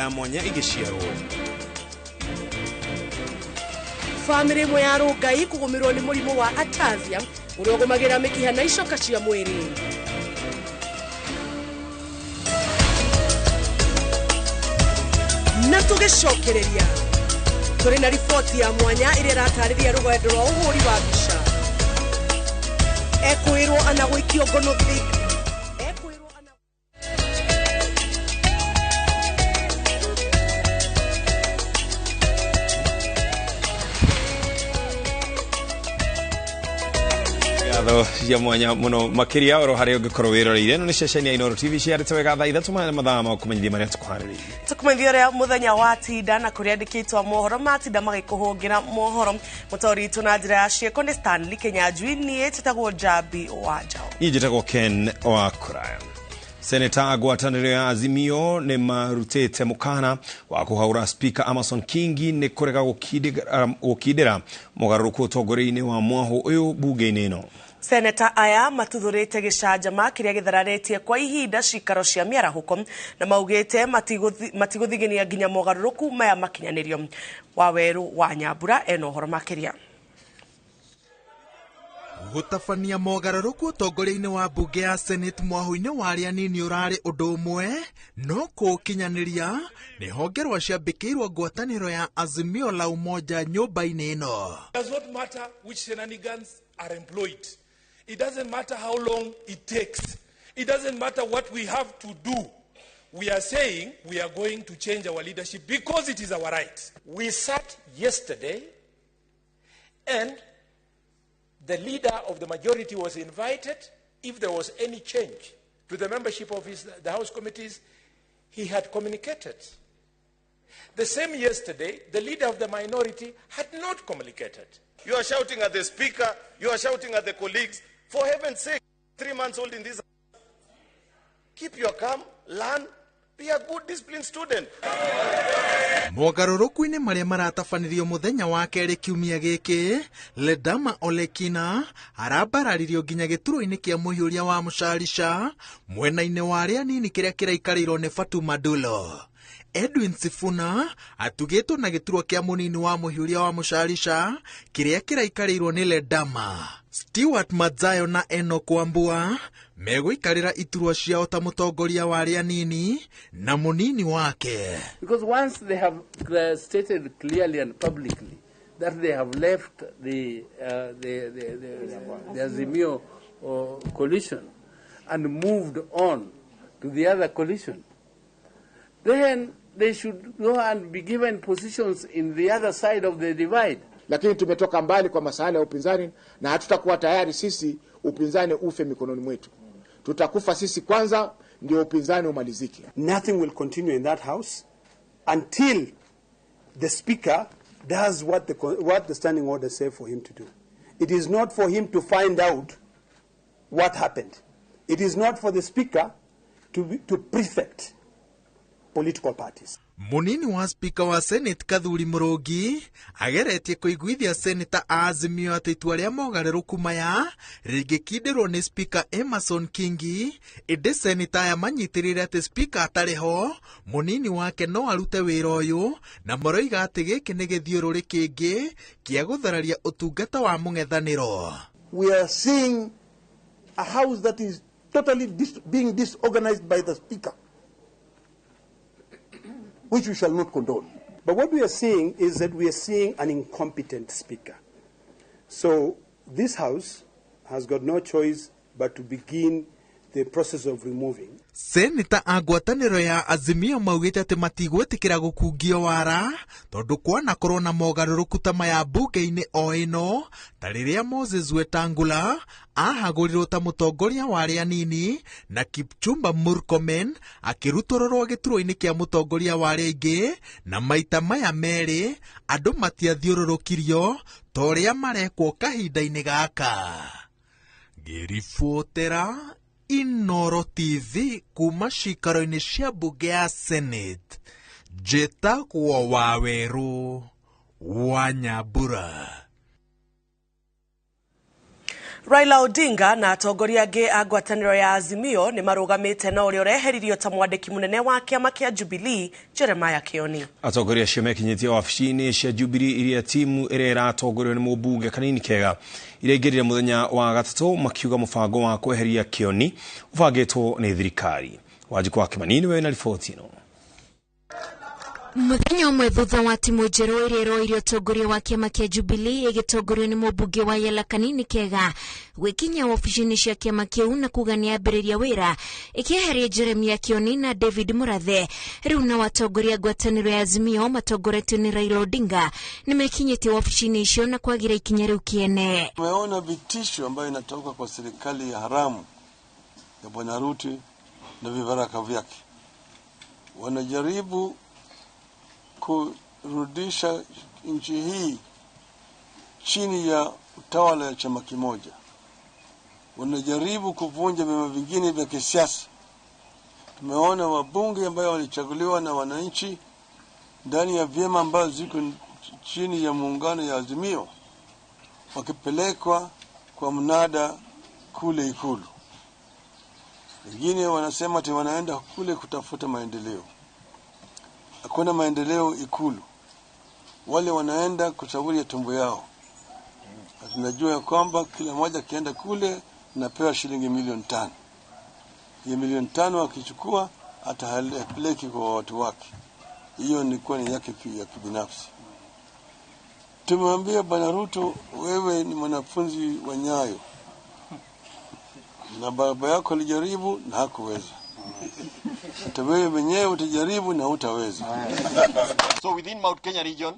Ya mwanya igĩciarwo. Bamĩrĩ ĩmwe ya Rũngai kũgũmĩrwo nĩ mũrimũ wa ataxia ũrĩa ũgũmagĩra mĩkiha na icoka cia mwĩrĩ. Na tũgĩcokereria tũrĩ na riboti ya mwanya ĩrĩa ĩratarĩria rũgendo rwa ũhũri wa mbica. Ekwĩrwo ana gũikio ngono ekwĩrwo ana. Ngatho cia mwanya muno makiria oro haria ungikorwo wiroreire. Ĩno nĩ ceceni ya Inooro TV ciarĩte wega thaa 3 ma mathaa ma kũmenyithia marĩa tũkũharĩrĩirie. Tũkũmenyithia ũrĩa mũthenya wa tinda na kũrĩa andĩkĩtwo mohoro matinda magĩkũhũngĩra mohoro. Mũtaũri witũ na njĩra ya ciĩko nĩ Stanley Kinyanjui, niĩ njĩtagwo Njambi wa Njaũ. Niĩ njĩtagwo Ken wa Kũraya. Seneta ngwatanĩro ya Azimio nĩ marutĩte mũkana wa kũhaũra Speaker Amason Kingi nĩ kũrega gũkindĩra mũgarũrũku ũtongoria-inĩ wa mwahũ ũyũ bunge-inĩ ĩno. Seneta aya matuthũrĩte gĩcanjama kĩrĩa gĩthararĩtie kwa ihinda cikaro cia mĩarahũko na maugĩte matigũthigĩnia nginya mogarũrũku maya makinyanĩrio. Wawerũ wa Nyambura ena ũhoro makĩria. Gũtabania mogarũrũku ũtongoria-inĩ wa mbunge ya Senate mwahũ-inĩ wa arĩa anini ũrarĩ ũndũ ũmwe, no kũũkinyanĩria nĩ honge rwa ciambĩkĩirwo ngwatanĩro ya Azimio la Umoja nyũmba-inĩ ĩno. It does not matter which shenanigans are employed. It doesn't matter how long it takes. It doesn't matter what we have to do. We are saying we are going to change our leadership because it is our right. We sat yesterday and the leader of the majority was invited. If there was any change to the membership of the House committees, he had communicated. The same yesterday, the leader of the minority had not communicated. You are shouting at the speaker, you are shouting at the colleagues. For heaven's sake, 3 months old in this. Keep your calm, learn, be a good disciplined student. Mogarũrũku-inĩ marĩa maratabanĩrio mũthenya wa kerĩ kiumia gĩkĩ, Ledama Olekina arambararirio nginya gĩturwa-inĩ kĩa mũhiũria wa Mũcarica mwena-inĩ wa arĩa anini kĩrĩa kĩraikarĩirwo nĩ Fatuma Dulo. Edwin Sifuna atugĩtwo na gĩturwa kĩa mũnini wa mũhiũria wa Mũcarica kĩrĩa kĩraikarĩirwo nĩ Ledama. Stewart Madzayo na Enoch Wambua megũikarĩra iturwa ciao ta mũtongoria wa arĩa anini na mũnini wake. Because once they have stated clearly and publicly that they have left the Azimio coalition and moved on to the other coalition, then they should go and be given positions in the other side of the divide. Lakini tumetoka mbali kwa masala ya upinzani na hatutakuwa tayari sisi upinzani ufe mikononi mwetu. Tutakufa sisi kwanza ndio upinzani umalizike. Nothing will continue in that house until the speaker does what the standing orders say for him to do. It is not for him to find out what happened. It is not for the speaker to prefect political parties. Munini wa speaker wa Senate Kathuri Mũrũngi ageretie kũiguithia Senator a Azimio atĩ itua rĩa mogarũrũku maya rĩngĩkindĩrwo nĩ Speaker Amason Kingi, ĩndĩ Senator aya manyitĩrĩire atĩ Speaker atarĩ ho mũnini wake no arute wĩra ũyũ, na maroiga atĩ gĩkĩ nĩ gĩthiũrũrĩ kĩngĩ kĩa gũthararia ũtungata wa mũng'ethanĩro. We are seeing a house that is totally being disorganized by the speaker, which we shall not condone. But what we are seeing is that we are seeing an incompetent speaker. So this house has got no choice but to begin the process of removing. Senator a ngwatanĩro ya Azimio maugĩte atĩ matigwĩtĩkĩra gũkungio wara tondũ kwanakorwo na mogarũrũku ta maya mbunge-inĩ o ĩno, ta rĩrĩa Moses Wetangula ahagũrirwo ta mũtongoria wa arĩa anini na Kipchumba Murkomen akĩrutũrũrwo gĩturwa-inĩ kĩa mũtongoria wa arĩa aingĩ, na maita maya merĩ andũ matiathiũrũrũkirio ta ũrĩa marekwo kahinda-inĩ gaka. Ngĩribotera Inooro TV kuma cikaro-inĩ cia mbunge ya Senate, njĩtagwo Wawerũ wa Nyambura. Raila Odinga na atongoria angĩ a ngwatanĩro ya Azimio nĩ marũgamĩte na ũrĩa ũreheririo ta mwandĩki mũnene wa kĩama kĩa Jubilee Jeremiah Kioni. Atongoria acio mekinyĩtie wabici-inĩ cia Jubilee iria timu ĩrĩa ĩratongorio nĩ mũmbunge Kanini Kega iraingĩrire mũthenya wa gatatũ makiuga mũbango wa kweheria Kioni ũbangĩtwo nĩ thirikari. Wanjikũ wa Kĩmani nĩwe na riboti ĩno. Muthenya ũmwe thutha wa timu njerũ ĩrĩa ĩroire ũtongoria wa kĩama kĩa Jubilee ĩgĩtongorio nĩ mũmbunge wa Yala Kanini Kega gwĩkinya wabici-inĩ cia kĩama kĩu na kuga nĩ yambĩrĩria wĩra ĩkĩeheria Jeremiah Kioni na David Murathe. Rĩu nao atongoria ngwatanĩro ya Azimio matongoretio nĩ Raila Odinga nĩmekinyĩtie wabici-inĩ icio na kwagira ikinya rĩu kĩene. Tumeona vitisho ambayo inatoka kwa serikali ya haramu ya Bwana Ruto na vibaraka vyake. Wanajaribu kurudisha nchi hii chini ya utawala ya chama kimoja. Wanajaribu kuvunja vyama vingine vya kisiasa. Tumeona wabunge ambao walichaguliwa na wananchi ndani ya vyama ambazo ziko chini ya muungano ya Azimio wakipelekwa kwa mnada kule Ikulu. Wengine wanasema ati wanaenda kule kutafuta maendeleo. Hakuna maendeleo Ikulu. Wale wanaenda kushauri tumbo yao. Tunajua ya kwamba kila mmoja akienda kule napewa shilingi 5 milioni. Hiyo 5 milioni akichukua atapeleki kwa watu wake. Hiyo ni kwa ni yake ya kibinafsi. Tumemwambia Bwana Ruto, wewe ni mwanafunzi wa Nyayo na baba yako alijaribu na hakuweza. Hata wewe mwenyewe utajaribu na hutaweza. So within Mount Kenya region,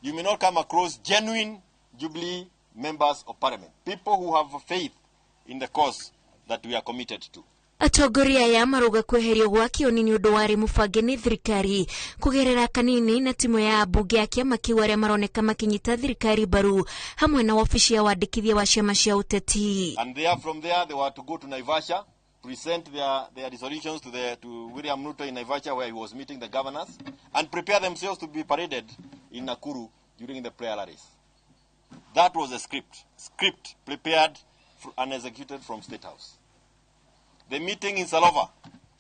you may not come across genuine Jubilee members of parliament, people who have faith in the cause that we are committed to. Atongoria aya marauga kweherio gwa Kioni nĩ ũndũ warĩ mũbange nĩ thirikari kũgerera Kanini na timu ya ambunge a kĩama kĩu arĩa maroneka makĩnyita thirikari mbaru hamwe na wabici ya wandĩkithia wa ciama cia ũteti. And there, from there, they were to go to Naivasha, present their resolutions to William Ruto in Naivasha, where he was meeting the governors, and prepare themselves to be paraded in Nakuru during the prayer rallies. That was the script prepared and executed from State House. The meeting in Salova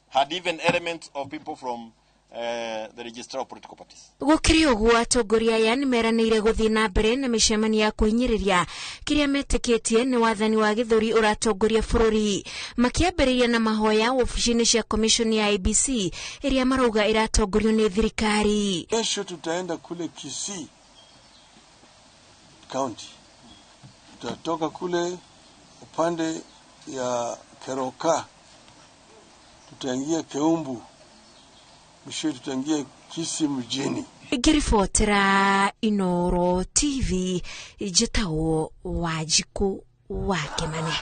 had even elements of people from the registrar of political parties. Gũkĩrĩ ũguo atongoria aya nĩ meranĩire gũthiĩ na mbere na mĩcemanio ya kwĩhinyĩrĩria kĩrĩa metĩkĩtie nĩ wathani wa gĩthũri ũratongoria bũrũri, makĩambĩrĩria na mahoya wabici-inĩ cia commission ya IEBC ĩrĩa marauga ĩratongorio nĩ thirikari. Kesho tutaenda kule Kisii County, tutatoka kule upande ya Keroka, tutaingia Keumbu, mwisho tutaingia Kisii mjini. Ngĩribotera Inoro TV njĩtagwo Wanjikũ wa Kĩmani.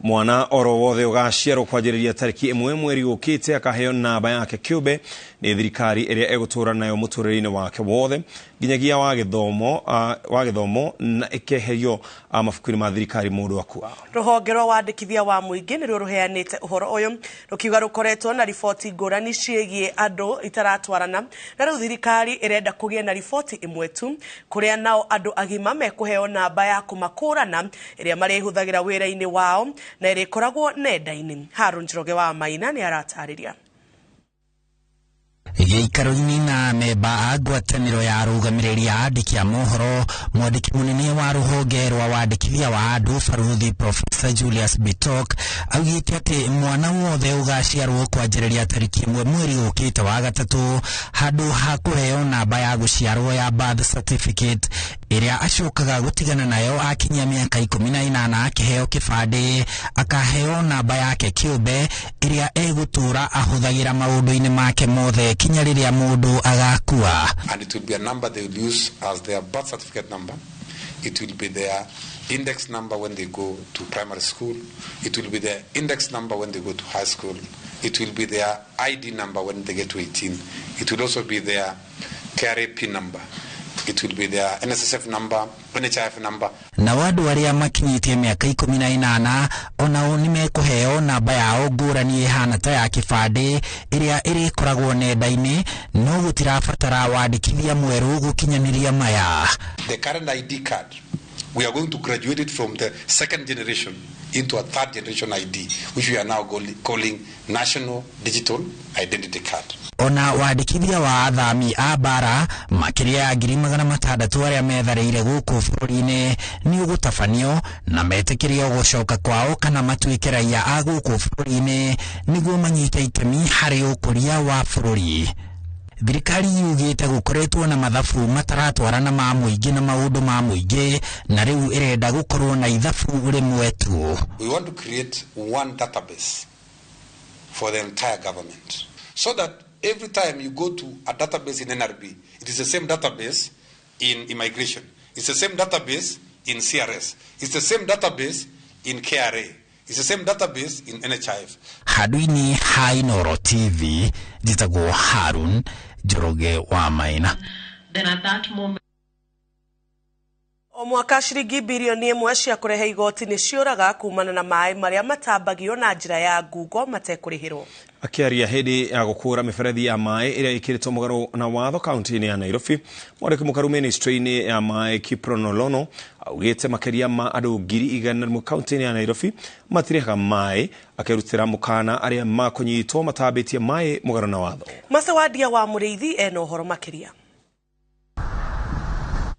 Mwana oro wothe ũgaciarwo kwanjĩrĩria tarĩki 1 mweri ũkĩte akaheo namba yake kĩũmbe nĩ thirikari ĩrĩa ĩgũtũra nayo mũtũrĩre-inĩ wake wothe nginyagia wa gĩthomo na ĩkeherio mabuku-inĩ ma thirikari mũndũ akua. Rũhonge rwa wandĩkithia wa mũingĩ nĩruo rũheanĩte ũhoro ũyũ rũkiuga rũkoretwo na riboti ngũrani ciĩgiĩ andũ itaratwarana, na rĩu thirikari ĩrenda kũgĩe na riboti ĩmwe tu kũrĩa nao andũ agima mekũheo namba ya kũmakũrana ĩrĩa marĩhũthagĩra wĩra-inĩ wao na ĩrĩkoragwo nenda-inĩ. Harũn Njoroge wa Maina nĩ aratarĩria. Gĩikaro-inĩ na memba a ngwatanĩro ya arũgamĩrĩri a andĩki a mohoro, mwandĩki mũnene wa rũhonge rwa wandĩkithia wa andũ, Baruthi Professor Julius Bitok, augĩte atĩ mwana wothe ũgaciarwo kwanjĩrĩria tarĩki 1 mweri ũkĩte wa gatatũ, handũ ha kũheo namba ya gũciarwo ya birth certificate ĩrĩa acokaga gũtigana nayo akinyia mĩaka 18 akĩheo kĩbandĩ, akaheo namba yake kĩũmbe ĩrĩa egũtũra ahũthagĩra maũndũ-inĩ make mothe kinya rĩrĩa mũndũ agakua. And it will be a number they will use as their birth certificate number. It will be their index number when they go to primary school. It will be their index number when they go to high school. It will be their ID number when they get to 18. It will also be their KRA PIN number. It will be their NSSF number, NHIF number. Nao andũ arĩa makinyĩtie mĩaka 18 onao nĩ mekũheo namba yao ngũrani ĩhana ta ya kĩbandĩ ĩrĩa ĩrĩkoragwo nenda-inĩ, no gũtirabatara wandĩkithia mwerũ gũkinyanĩria maya. The current ID card We are going to graduate it from the second generation into a third generation ID, which we are now calling National Digital Identity Card. Ona wandĩkithia wa athami a bara makĩria ya 600,000 arĩa metharĩire gũkũ bũrũri-inĩ nĩ ũgũtabanio na metĩkĩrio gũcoka kwao kana matuĩke raia a gũkũ bũrũri-inĩ nĩguo manyite itemi harĩ ũkũria wa bũrũri. Thirikari yugĩte gũkoretwo na mathabu mataratwarana ma mũingĩ na maũndũ ma mũingĩ na rĩu ĩrenda gũkorwo na ithabu rĩmwe tu. We want to create one database for the entire government so that every time you go to a database in NRB, it is the same database in immigration, it's the same database in CRS, it's the same database in KRA, it's the same database in NHIF. Handũ-inĩ ha Inooro TV, njĩtagwo Harun Njoroge wa Maina. Then at that moment O mwaka ciringi birioni 1 cia kũrehe igoti nĩ ciũraga kumana na maĩ marĩa matambagio na njĩra ya ngungo matekũrĩhĩrwo. Akĩaria hĩndĩ ya gũkũra mĩberethi ya maĩ ĩrĩa ĩkĩrĩtwo mũgarũ na watho kaunti-inĩ ya Nairobi, mwandĩki mũkaru ministry-inĩ ya maĩ Kiprono Lono augĩte makĩria ma andũ 100,000 kaunti-inĩ ya Nairobi matirĩhaga maĩ, akĩrutĩra mũkana arĩa makũnyitwo matambĩtie maĩ mũgarũ na watho. Macewandia wa Mũrĩithi ena ũhoro makĩria.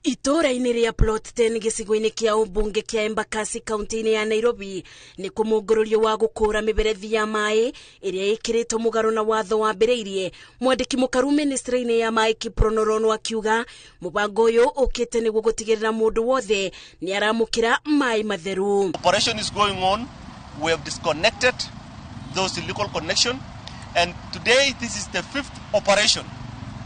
Itũũra-inĩ rĩa Plot 10 gĩcigo-inĩ kĩa ũmbunge kĩa Embakasi kaunti-inĩ ya Nairobi nĩ kũmũngũrũrio wa gũkũra mĩberethi ya maĩ ĩrĩa ĩkĩrĩtwo mũgarũ na watho wambĩrĩirie. Mwandĩki mũkaru ministry-inĩ ya maĩ Kiprono Rono akiuga mũbango ũyũ ũkĩte nĩguo gũtigĩrĩra mũndũ wothe nĩ aramũkĩra maĩ matheru. Operation is going on. We have disconnected those illegal connection, and today this is the 5th operation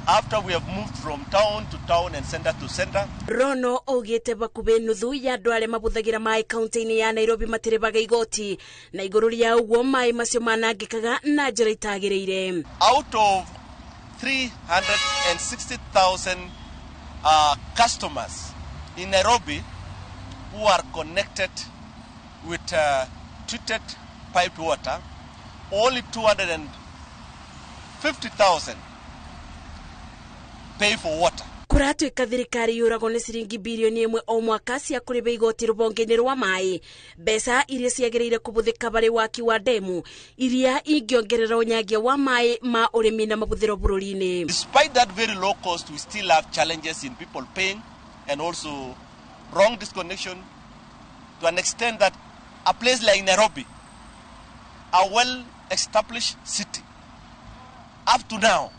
after we have moved from town to town and center to center. Rono augĩte bakubĩ nuthu ya andũ arĩa mabũthagĩra maĩ kaunti-inĩ ya Nairobi matirĩbaga igoti na igũrũ rĩa ũguo maĩ macio manangĩkaga na njĩra itagĩrĩire. Out of 360,000 customers in Nairobi who are connected with treated piped water, only 250,000 pay for water. Kũratuĩka thirikari yũragwo nĩ ciringi birioni 1 o mwaka cia kũrĩba igoti rũhonge-inĩ rwa maĩ, mbeca iria ciagĩrĩire kũbũthĩka barĩ waki wa ndemu iria ingĩongerera ũnyangia wa maĩ ma ũrĩmi na mabũthĩro bũrũri-inĩ. Despite that very low cost, we still have challenges in people paying and also wrong disconnection to an extent that a place like Nairobi, a well-established city, up to now,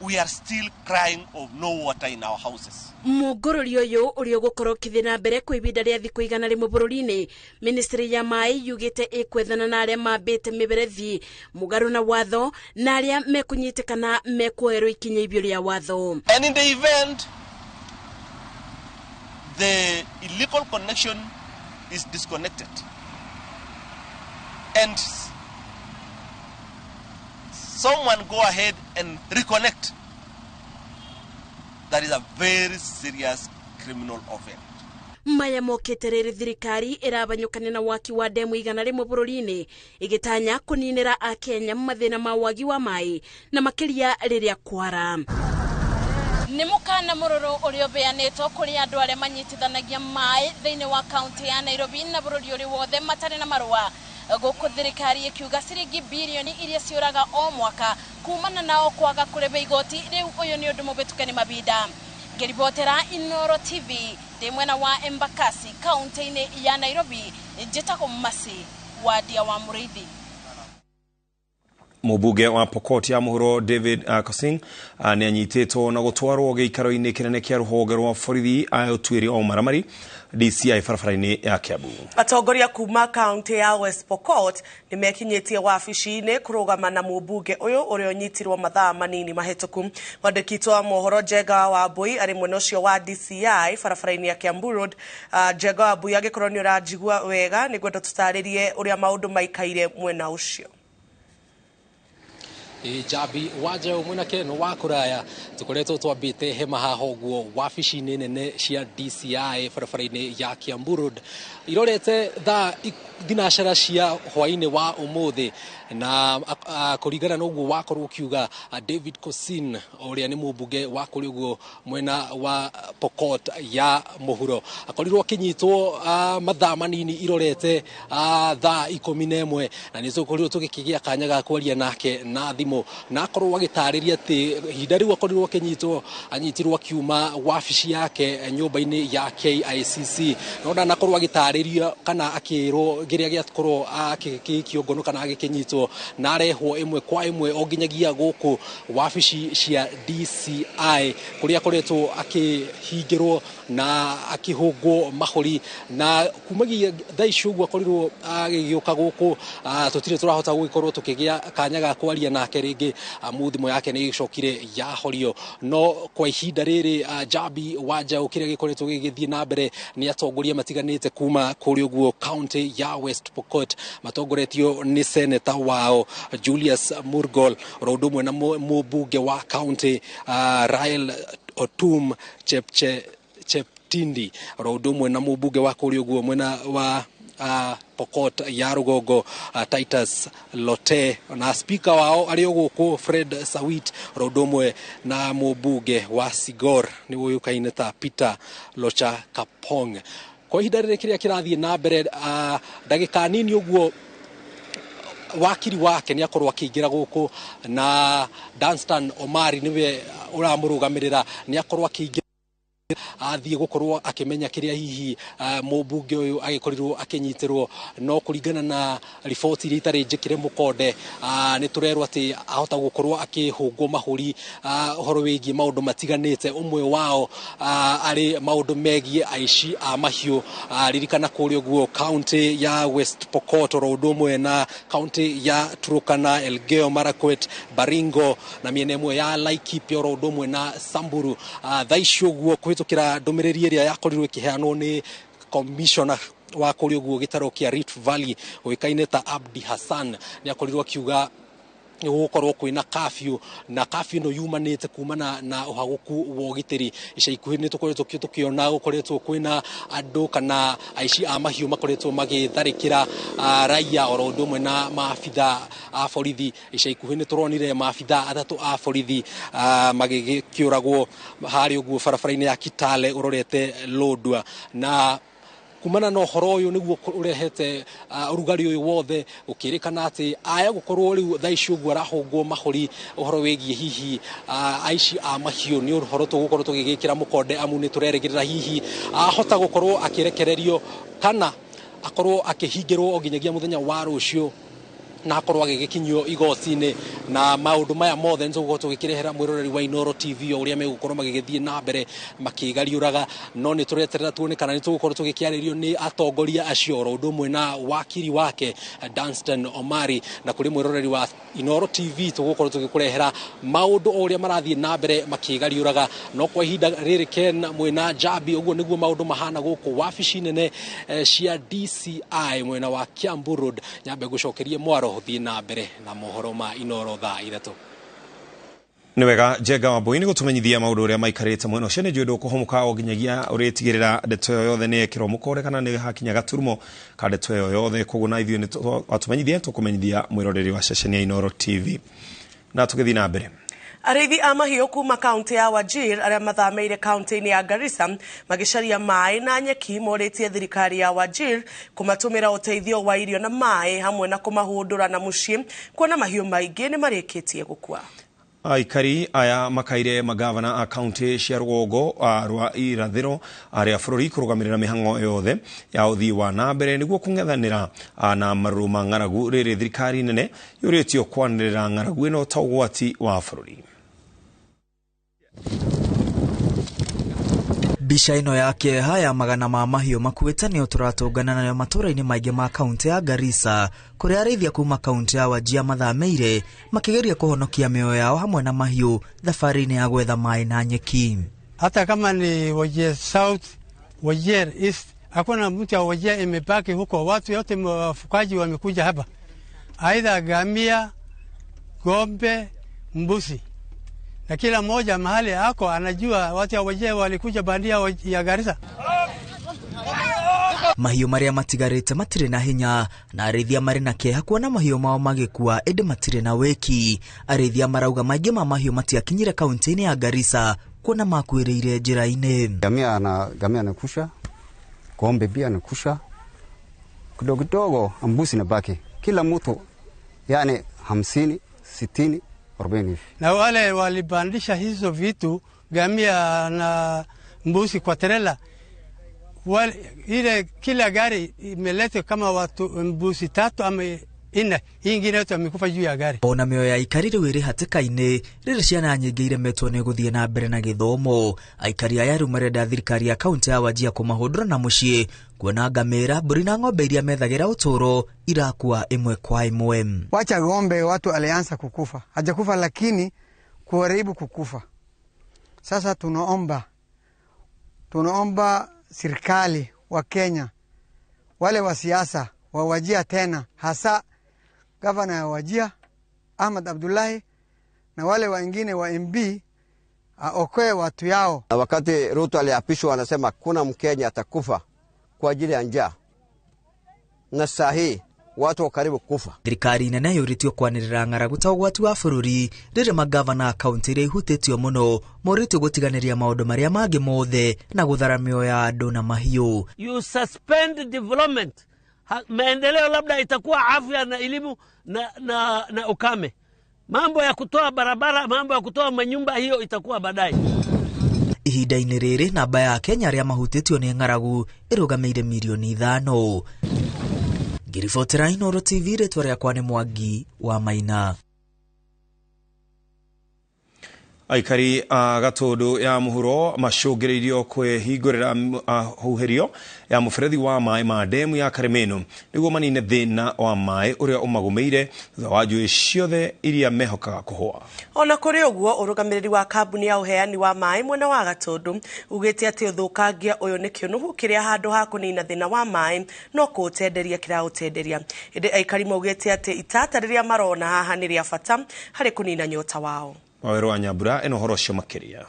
we are still crying of no water in our houses. Mũngũrũri ũyũ ũrĩa ũgũkorwo ũkĩthiĩ na mbere kwa ihinda rĩa thikũ 100 bũrũri-inĩ, ministry ya maĩ yugĩte ĩkwethana na arĩa mambĩte mĩberethi mũgarũ na watho na arĩa mekũnyitĩkana mekuoerwo ikinya ibio rĩa watho. And in the event the illegal connection is disconnected and someone go ahead and reconnect, that is a very serious criminal offense. Maya mokĩte rĩrĩ thirikari ĩrabanyũkania na waki wa ndemu 100 bũrũri-inĩ ĩgĩtanya kũninĩra akenya mathĩna ma wagi wa maĩ na makĩria rĩrĩa kwara. Nĩ mũkana mũrũrũ ũrĩa ũbeanĩtwo kũrĩ andũ arĩa manyitithanagia maĩ thĩinĩ wa kaunti ya Nairobi na bũrũri ũrĩ wothe matarĩ na marũa. Gũkũ thirikari ĩkiuga ciringi birioni iria ciũraga o mwaka kumana nao kwaga kũrĩba igoti rĩu ũyũ nĩ ũndũ mũbĩtũke nĩ mabinda. Ngĩribotera Inooro TV ndĩ mwena wa Embakasi kaunti-inĩ ya Nairobi, njĩtagwo Masi Wadia wa Mũrĩithi. Mũmbunge wa Pokot ya mũhuro David Kosing nĩ anyitĩtwo na gũtwarwo gĩikaro-inĩ kĩnene kĩa rũhonge rwa borithi a ũtuĩria wa ũmaramari DCI barabara-inĩ ya Kiambu. Atongoria kuma kaunti ya West Pokot nĩ mekinyĩtie wabici-inĩ kũrũgama na mũmbunge ũyũ ũrĩa ũnyitirwo mathaa manini mahĩtũku. Mwandĩki wa mohoro Njenga wa Mbui arĩ mwena ũcio wa DCI barabara-inĩ ya Kiambu Road. Njenga wa Mbui, angĩkorwo nĩ ũranjigua wega, nĩ ngwenda tũtarĩrie ũrĩa maũndũ maikaire mwena ũcio. Njambi wa njeũ mwena keno wa kũraya tũkoretwo twambĩte hema haha ũguo wabici-inĩ nene cia DCI barabara-inĩ ya Kiambu Road irorete thaa 9 cia hwaĩ-inĩ wa ũmũthĩ. Na kũringana na ũguo wakorwo ũkiuga David Kosin ũrĩa nĩ mũmbunge wa kũrĩ ũguo mwena wa Pokot ya mũhuro akorirwo akinyitwo mathaa manini irorete thaa 11 na nĩ tũkorirwo tũgĩkĩgĩa kanya ga kwaria nake na thimũ na akorwo agĩtarĩria atĩ ihinda rĩu akorirwo akinyitwo anyitirwo akiuma wabici yake nyũmba-inĩ ya KICC no ndanakorwo agĩtarĩria kana akĩrwo kĩrĩa gĩakorwo akĩkĩkio ngono kana agĩkĩnyitwo na arehwo ĩmwe kwa ĩmwe o nginyagia gũkũ wabici cia DCI kũrĩa akoretwo akĩhingĩrwo na akĩhũngwo mahũri na kumagia thaa ici ũguo akorirwo agĩgĩũka gũkũ tũtirĩ tũrahota gũgĩkorwo tũkĩgĩa kanya ga kwaria nake rĩngĩ amu thimũ yake nĩ ĩgĩcokire yahorio no kwa ihinda rĩrĩ Jambi wa Njaũ kĩrĩa gĩkoretwo gĩgĩthiĩ na mbere nĩ atongoria matiganĩte kuma kũrĩ ũguo county ya West Pokot matongoretio nĩ seneta wao Julius Murgol oro ũndũ ũmwe na mũmbunge wa county Rael Otum Cheptindi oro ũndũ ũmwe na mũmbunge wa kũrĩ ũguo mwena wa Pokot ya rũgongo Titus Lote na speaker wao arĩ o gũkũ Fred Sawit oro ũndũ ũmwe na mũmbunge wa Sigor nĩ ũyũkaine ta Peter Locha Kapong. Kwa ihinda rĩrĩ kĩrĩa kĩrathiĩ na mbere ndagĩka nini ũguo wakiri wake nĩ akorwo akĩingĩra gũkũ na Danstan Omari nĩwe ũramũrũgamĩrĩra nĩ akorwo akĩingĩra athiĩ gũkorwo akĩmenya kĩrĩa hihi mũmbunge ũyũ agĩkorirwo akĩnyitĩrwo no kũringana na riboti iria itarĩ njĩkĩre mũkonde nĩ tũrerwo atĩ ahota gũkorwo akĩhũngwo mahũri ũhoro wĩgiĩ maũndũ matiganĩte ũmwe wao arĩ maũndũ megiĩ aici a mahiũ ririkana kũrĩa ũguo county ya West Pokot oro ũndũ ũmwe na county ya Turkana, Elgeyo Marakwet, Baringo na mĩena ĩmwe ya Laikipia oro ũndũ ũmwe na Samburu thaa ici ũguo kũhĩtũkĩra ndũmĩrĩri ĩrĩa yakorirwo ĩkĩheanwo nĩ commissioner wa kũrĩa ũguo gĩtarũ kĩa Rift Valley ũĩkaine ta Abdi Hassan nĩ akorirwo akiuga gũkorwo kwĩna curfew na curfew ĩno yumanĩte kumana na ũhagũku wa ũgitĩri ica ikuhĩ nĩ tũkoretwo tũkĩona gũkoretwo kwĩna andũ kana aici a mahiũ makoretwo magĩtharĩkĩra raia oro ũndũ ũmwe na maabitha a borithi ica ikuhĩ nĩ tũronire maabitha atatũ a borithi magĩkĩũragwo harĩa ũguo barabara-inĩ ya Kitale ũrorete Lodwar na kumana na ũhoro ũyũ nĩguo ũrehete ũrugarĩ ũyũ wothe gũkĩrĩkana atĩ aya gũkorwo rĩu thaa ici ũguo arahũngwo mahũri ũhoro wĩgiĩ hihi aici a mahiũ nĩ ũhoro tũgũkorwo tũgĩgĩkĩra mũkonde amu nĩ tũrerĩgĩrĩra hihi ahota gũkorwo akĩrekererio kana akorwo akĩhingĩrwo o nginyagia mũthenya wa rũciũ na akorwo agĩgĩkinyio igoti-inĩ na maũndũ maya mothe nĩ tũgũkorwo tũgĩkĩrehera mwĩroreri wa Inooro TV o ũrĩa megũkorwo magĩgĩthiĩ na mbere makĩgariũraga no nĩ tũreterera tuone kana nĩ tũgũkorwo tũgĩkĩarĩrio nĩ atongoria acio oro ũndũ ũmwe na wakiri wake Danstan Omari na kũrĩ mwĩroreri wa Inooro TV tũgũkorwo tũgĩkũrehera maũndũ o ũrĩa marathiĩ na mbere makĩgariũraga no kwa ihinda rĩrĩ Ken mwĩna Jambi ũguo nĩguo maũndũ mahana gũkũ wabici nene cia DCI mwena wa Kiambu Road nyambe ngũcokerie mwaro thiĩ na mbere na mohoro ma Inooro thaa 3. Nĩ wega Njenga Wambui nĩ gũtũmenyithia maũndũ ũrĩa maikarĩte mwena ũcio nĩ njũĩ ndũkũhũmũka o nginyagia ũrĩtigĩrĩra ndeto ĩyo yothe nĩ yekĩrwo mũkonde kana nĩ hakinya gaturumo ka ndeto ĩyo yothe koguo na ithuĩ nĩ watũmenyithia tũkũmenyithia mwĩroreri wa ceceni ya Inooro TV na tũgĩthiĩ na mbere. Arĩithi a mahiũ kuma kaunti ya Wajir arĩa mathamĩire kaunti-inĩ ya Garissa magĩcaria maĩ na nyeki morĩtie thirikari ya Wajir kũmatũmĩra ũteithio wa irio na maĩ hamwe na kũmahũndũra na mũciĩ kuona mahiũ maingĩ nĩ marĩkĩtie gũkua. Aikari aya makaire magavana a kaunti cia rũgongo rwa irathĩro arĩa bũrũri kũrũgamĩrĩra mĩhang'o yothe ya ũthii wa na mbere nĩguo kũng'ethanĩra na marũrũ ma ng'aragu rĩrĩ thirikari nene yũrĩtio kwanĩrĩra ng'aragu ĩno ta ũgwati wa bũrũri. Mbica ĩno ya kĩeha ya magana ma mahiũ makuĩte nĩyo tũratũngana nayo matũũra-inĩ maingĩ ma kaunti ya Garissa kũrĩa arĩithia kuma kaunti ya Wajir mathamĩire makĩgeria kũhonokia mĩoyo yao hamwe na mahiũ thabarĩ-inĩ ya gwetha maĩ na nyeki. Hata kama ni Wajir South, Wajir East, hakuna mtu wa Wajir imebaki huko, watu yote wafugaji wamekuja hapa, aidha ngamia, ng'ombe, mbuzi, na kila mmoja mahali ako anajua watu wa Wajir walikuja bandia ya Garissa. Mahiũ marĩa matigarĩte matirĩ na hinya na arĩithia marĩ na kĩeha kuona mahiũ mao magĩkua ĩndĩ matirĩ na wĩki. Arĩithia marauga maingĩ ma mahiũ matiakinyire kaunti-inĩ ya Garissa kuona makuĩrĩire njĩra-inĩ. Ngamia anakusha, ng'ombe pia anakusha, kidogo kidogo mbuzi inabaki. Kila mtu yani 50, 60, 40 hivi. Na wale walibandisha hizo vitu ngamia na mbuzi kwa trela, ile kila gari imeleta kama watu mbuzi 3 ama 4, ingine yote wamekufa juu ya gari. Ona mĩoyo ya aikari rĩu ĩrĩ hatĩka-inĩ rĩrĩ ciana nyingĩ iremetwo nĩ gũthiĩ na mbere na gĩthomo. Aikari aya rĩu marenda thirikari ya kaunti ya Wajir kũmahũndũra na mũciĩ kuona ngamĩra, mbũri na ng'ombe iria methagĩra ũtũũro irakua ĩmwe kwa ĩmwe. Wacha ng'ombe watu alianza kukufa, hajakufa lakini kuharibu kukufa. Sasa tunaomba serikali wa Kenya, wale wa siasa wa Wajir tena, hasa gavana wa Wajir Ahmed Abdullahi na wale wengine wa MB aokoe watu yao. Na wakati Ruto aliapishwa anasema kuna Mkenya atakufa kwa ajili ya njaa, na saa hii watu karibu kufa. Thirikari nene yũrĩtio kwanĩrĩra ng'aragu ta ũgwati wa bũrũri rĩrĩ magavana a kaunti iria ihutĩtio mũno morĩtio gũtiganĩria maũndũ marĩa mangĩ mothe na gũthara mĩoyo ya andũ na mahiũ. You suspend development. Maendeleo labda itakuwa afya na elimu na ukame. Mambo ya kutoa barabara, mambo ya kutoa manyumba, hiyo itakuwa baadaye. Ihinda-inĩ rĩrĩ namba ya Kenya arĩa mahutĩtio nĩ ng'aragu ĩrũgamĩire mirioni 5. Ngĩribotera Inooro TV, rĩtwa rĩakwa nĩ Mwangi wa Maina. Aikari a Gatũndũ ya mũhuro macũngĩrĩirio kwĩhingũrĩra huhĩrio ya mũberethi wa maĩ ma ndemu ya Karĩmĩnũ nĩguo manine thĩna wa maĩ ũrĩa ũmagũmĩire thutha wa njũĩ ciothe iria mehokaga kũhũa. Ona kũrĩ ũguo, ũrũgamĩrĩri wa kambuni ya ũheani wa maĩ mwena wa Gatũndũ ugĩte atĩ ũthũkangia ũyũ nĩ kĩũnũhu kĩrĩa handũ ha kũnina thĩna wa maĩ no kũũtenderia kĩraũtenderia. Ĩndĩ aikari maugĩte atĩ itata rĩrĩa marona haha nĩ rĩa bata harĩ kũnina nyota wao. Waweru wa Nyambura eno horo ũcio makĩria.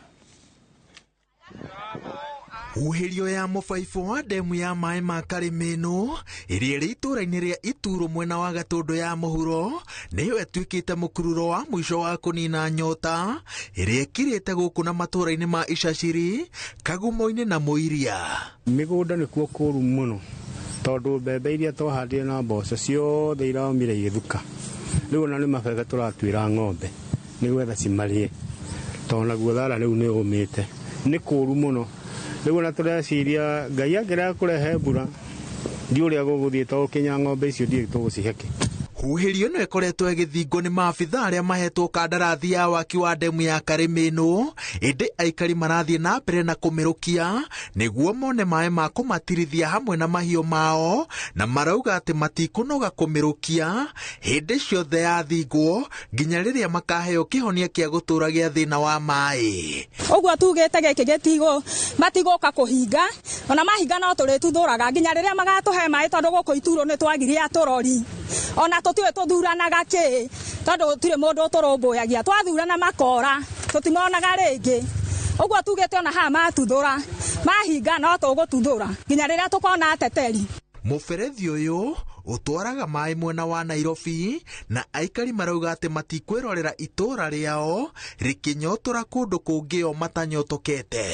Huhĩrio ya mũbaibũ wa ndemu ya maĩ ma Karĩmĩnũ ĩrĩa ĩrĩ itũũra-inĩ rĩa Ituro mwena wa Gatũndũ ya mũhuro nĩyo ĩtuĩkĩte mũkururo wa mũico wa kũnina nyota ĩrĩa ĩkirĩte gũkũ na matũũra-inĩ ma Icaciri, Kagumo-inĩ na Mũiria. Mĩgũnda nĩkuo kũũru mũno tondũ mbembe iria twahandire na mboco ciothe iraumire igĩthuka. Rĩu ona nĩ mabebe tũratuĩra ng'ombe nĩgetha cimarĩe, tondũ naguo thara rĩu nĩ ũmĩte. Nĩ kũũru mũno. Rĩu ona tũreciria Ngai angĩrega kũrehe mbura ndiũ ũrĩa gũgũthiĩ, tondũ kinya ng'ombe icio ndiũĩ tũgũcihe kĩ. Huhĩrio ĩno ĩkoretwo ĩgĩthingwo nĩ maabitha arĩa mahetwo kandarathi ya waki wa ndemu ya Karĩmĩnũ, ĩndĩ aikari marathiĩ na mbere na kũmĩrũkia nĩguo mone maĩ ma kũmatirithia hamwe na mahiũ mao, na marauga atĩ matikũnoga kũmĩrũkia hĩndĩ ciothe yathingwo nginya rĩrĩa makaheo kĩhonia kĩa gũtũũra gĩa thĩna wa maĩ. Ũguo tugĩte gĩkĩ gĩtigũ matigũka kũhinga, ona mahinga no tũrĩtuthũraga nginya rĩrĩa magatũhe maĩ, tondũ gũkũ Ituro nĩ twagirie atũrori ona tũtiũĩ tũthuranaga kĩ, tondũ gũtirĩ mũndũ ũtũrũmbũyagia, twathurana makora tũtimonaga rĩngĩ. Ũguo tugĩte ona haha matuthũra mahinga no tũgũtuthũra nginya rĩrĩa tũkona ateteri. Mũberethi ũyũ ũtwaraga maĩ mwena wa Nairobi na aikari marauga atĩ matikwĩrorera itũũra rĩao rĩkĩnyotora kũndũ kũngĩ o matanyotokete.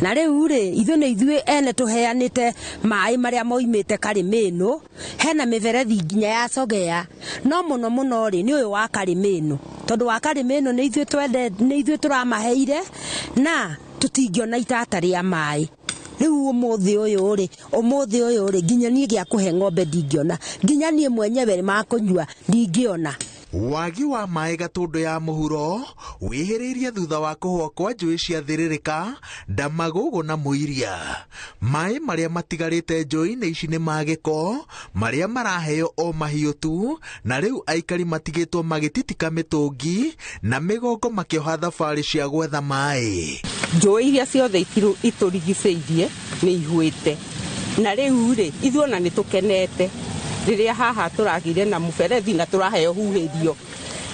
Na rĩu rĩ, ithuĩ nĩ ithuĩ ene tũheanĩte maĩ marĩa moimĩte Karĩmĩnũ, hena mĩberethi nginya ya Sogea, no mũno mũno rĩ nĩ ũyũ wa Karĩmĩnũ, tondũ wa Karĩmĩnũ nĩ ithuĩ twende, nĩ ithuĩ tũramaheire na tũtingĩona itata rĩa maĩ. Rĩu ũmũthĩ ũyũ rĩ nginya niĩ gĩa kũhe ng'ombe ndingĩona, nginya niĩ mwenyewe makũnyua ndingĩona. Wagi wa maĩ Gatũndũ ya mũhuro wĩhĩrĩirie thutha wa kũhũa kwa njũĩ cia Thĩrĩrĩka, Ndamagũgũ na Mũiria. Maĩ marĩa matigarĩte njũĩ-inĩ ici nĩ ma gĩko marĩa maraheo o mahiũ tu, na rĩu aikari matigĩtwo magĩtitika mĩtũngi na mĩgongo makĩoha thabarĩ cia gwetha maĩ. Njũĩ iria ciothe itũrigicĩirie nĩ ihuĩte, na rĩu rĩ ithuĩ ona nĩ tũkenete rĩrĩa haha tũragire na mũberethi na tũraheo huhĩrio,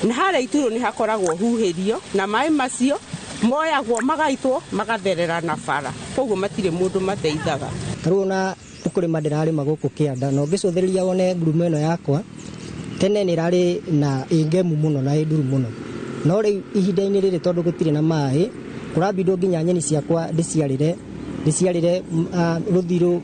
na harĩa Ituro nĩ hakoragwo huhĩrio na maĩ macio moyagwo magaitwo magatherera na bara, koguo matirĩ mũndũ mateithaga. Tarĩu ona Kũrĩma ndĩrarĩma gũkũ kĩanda na ũngĩcũthĩrĩria wone ngurumo ĩno yakwa tene nĩ ĩrarĩ na ĩngemu mũno na ĩnduru mũno, no rĩu ihinda-inĩ rĩrĩ tondũ gũtirĩ na maĩ kũrambindwo nginya nyeni ciakwa ndĩciarĩre rũthirũ,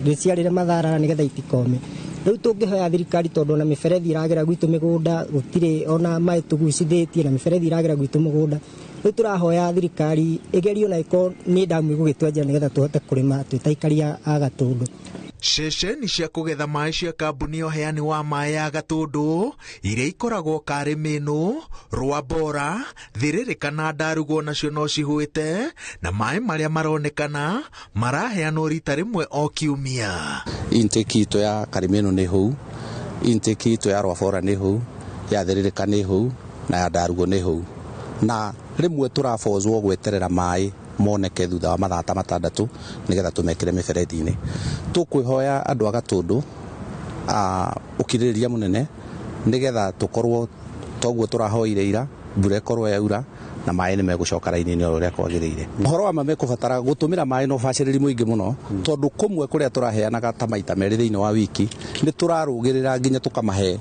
ndĩciarĩre matharara nĩgetha itikome. Rĩu tũngĩhoya thirikari tondũ ona mĩberethi ĩragera gwitũ mĩgũnda gũtirĩ ona maĩ tũgucithĩtie na mĩberethi ĩragera gwitũ mũgũnda. Rĩu tũrahoya thirikari ĩgerie ona ĩkorwo nĩ ndamu ĩgũgĩtwenjera nĩgetha tũhote kũrĩma twĩ ta aikari a Gatũndũ. Ceceni cia kũgetha maĩ cia kambuni ya ũheani wa maĩ ya Gatũndũ iria ikoragwo Karĩmĩnũ, Rwambora, Thĩrĩrĩka na Ndarugo nacio no cihũĩte na maĩ marĩa maronekana maraheanwo rita rĩmwe o kiumia. Intake itũ ya Karĩmĩnũ nĩ hũu, intake itũ ya Rwabora nĩ hũu, ya Thĩrĩrĩka nĩ hũu na ya Ndarugo nĩ hũu, na rĩmwe tũrabozwo gweterera maĩ moneke thutha wa mathaa ta 6 nigetha tumekire miberethi-inĩ. Tukwihoya andu a Gatũndũ ukirĩrĩria mũnene nigetha tukorwo toguo tũrahoire ira mbura ĩkorwo yaura na maĩ nĩ megũcoka raini-inĩ o ũrĩa kwagĩrĩire. Ũhoro wa ma mekũbatara gũtũmĩra maĩ na ũbacĩrĩri mũingĩ mũno tondũ kũmwe kũrĩa tũraheanaga ta maita 2 thĩinĩ wa wiki nĩ tũrarũgĩrĩra nginya tũkamahe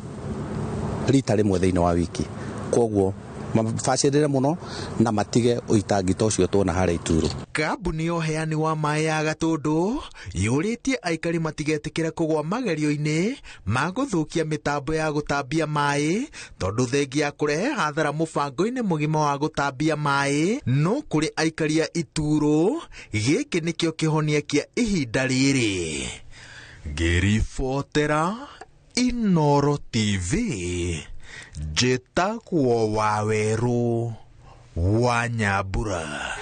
rita rĩmwe thĩinĩ wa wiki. Koguo mabacĩrĩre mũno na matige ũitangi ta ũcio tuona harĩa Ituro. Kambuni ya ũheani wa maĩ ya Gatũndũ yũrĩtie aikari matigetĩkĩre kũgwa magerio-inĩ ma gũthũkia mĩtambo ya gũtambia maĩ tondũ thengia ya kũrehe hathara mũbango-inĩ mũgima wa gũtambia maĩ no kũrĩ aikari a Ituro gĩkĩ nĩkĩo kĩhonia kĩa ihinda rĩrĩ. Ngĩribotera Inoro TV, njĩtagwo Wawerũ wa Nyambura.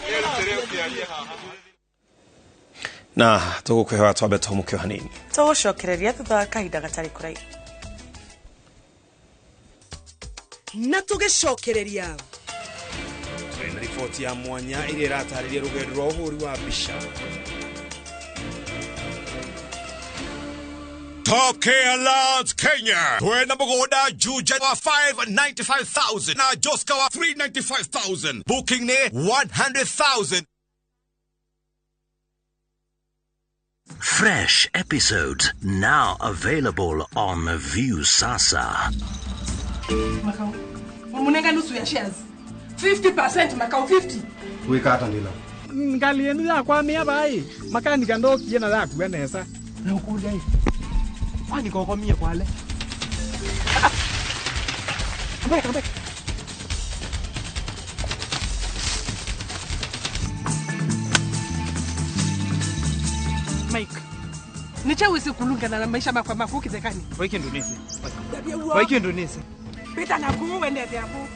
Na tũgũkũhewa twambe tũhũmũke hanini. Tũgũcokereria thutha wa kahinda gatarĩ kũraihu. Na tũgĩcokereria twĩna riboti ya mwanya ĩrĩa ĩratarĩria rũgendo rwa ũhũri wa mbica. Tokea Lands Kenya. Twena mugunda Juja wa 595,000 na Joska wa 395,000. Booking ne 100,000. Fresh episodes now available on View Sasa. Makao. Munenga nusu ya shares. 50% Makao 50. Wikata ndila. Ngali yenu ya kwa mia bai. Makani kandoki yena la kuenesa. Na ukuja hii. Kwani kokomia kwale. Come back. Mike. Nichawezi kulungana na maisha makwa makuki zekani. Waiki Indonesia. Waiki Indonesia. Pita na kuwe hapo.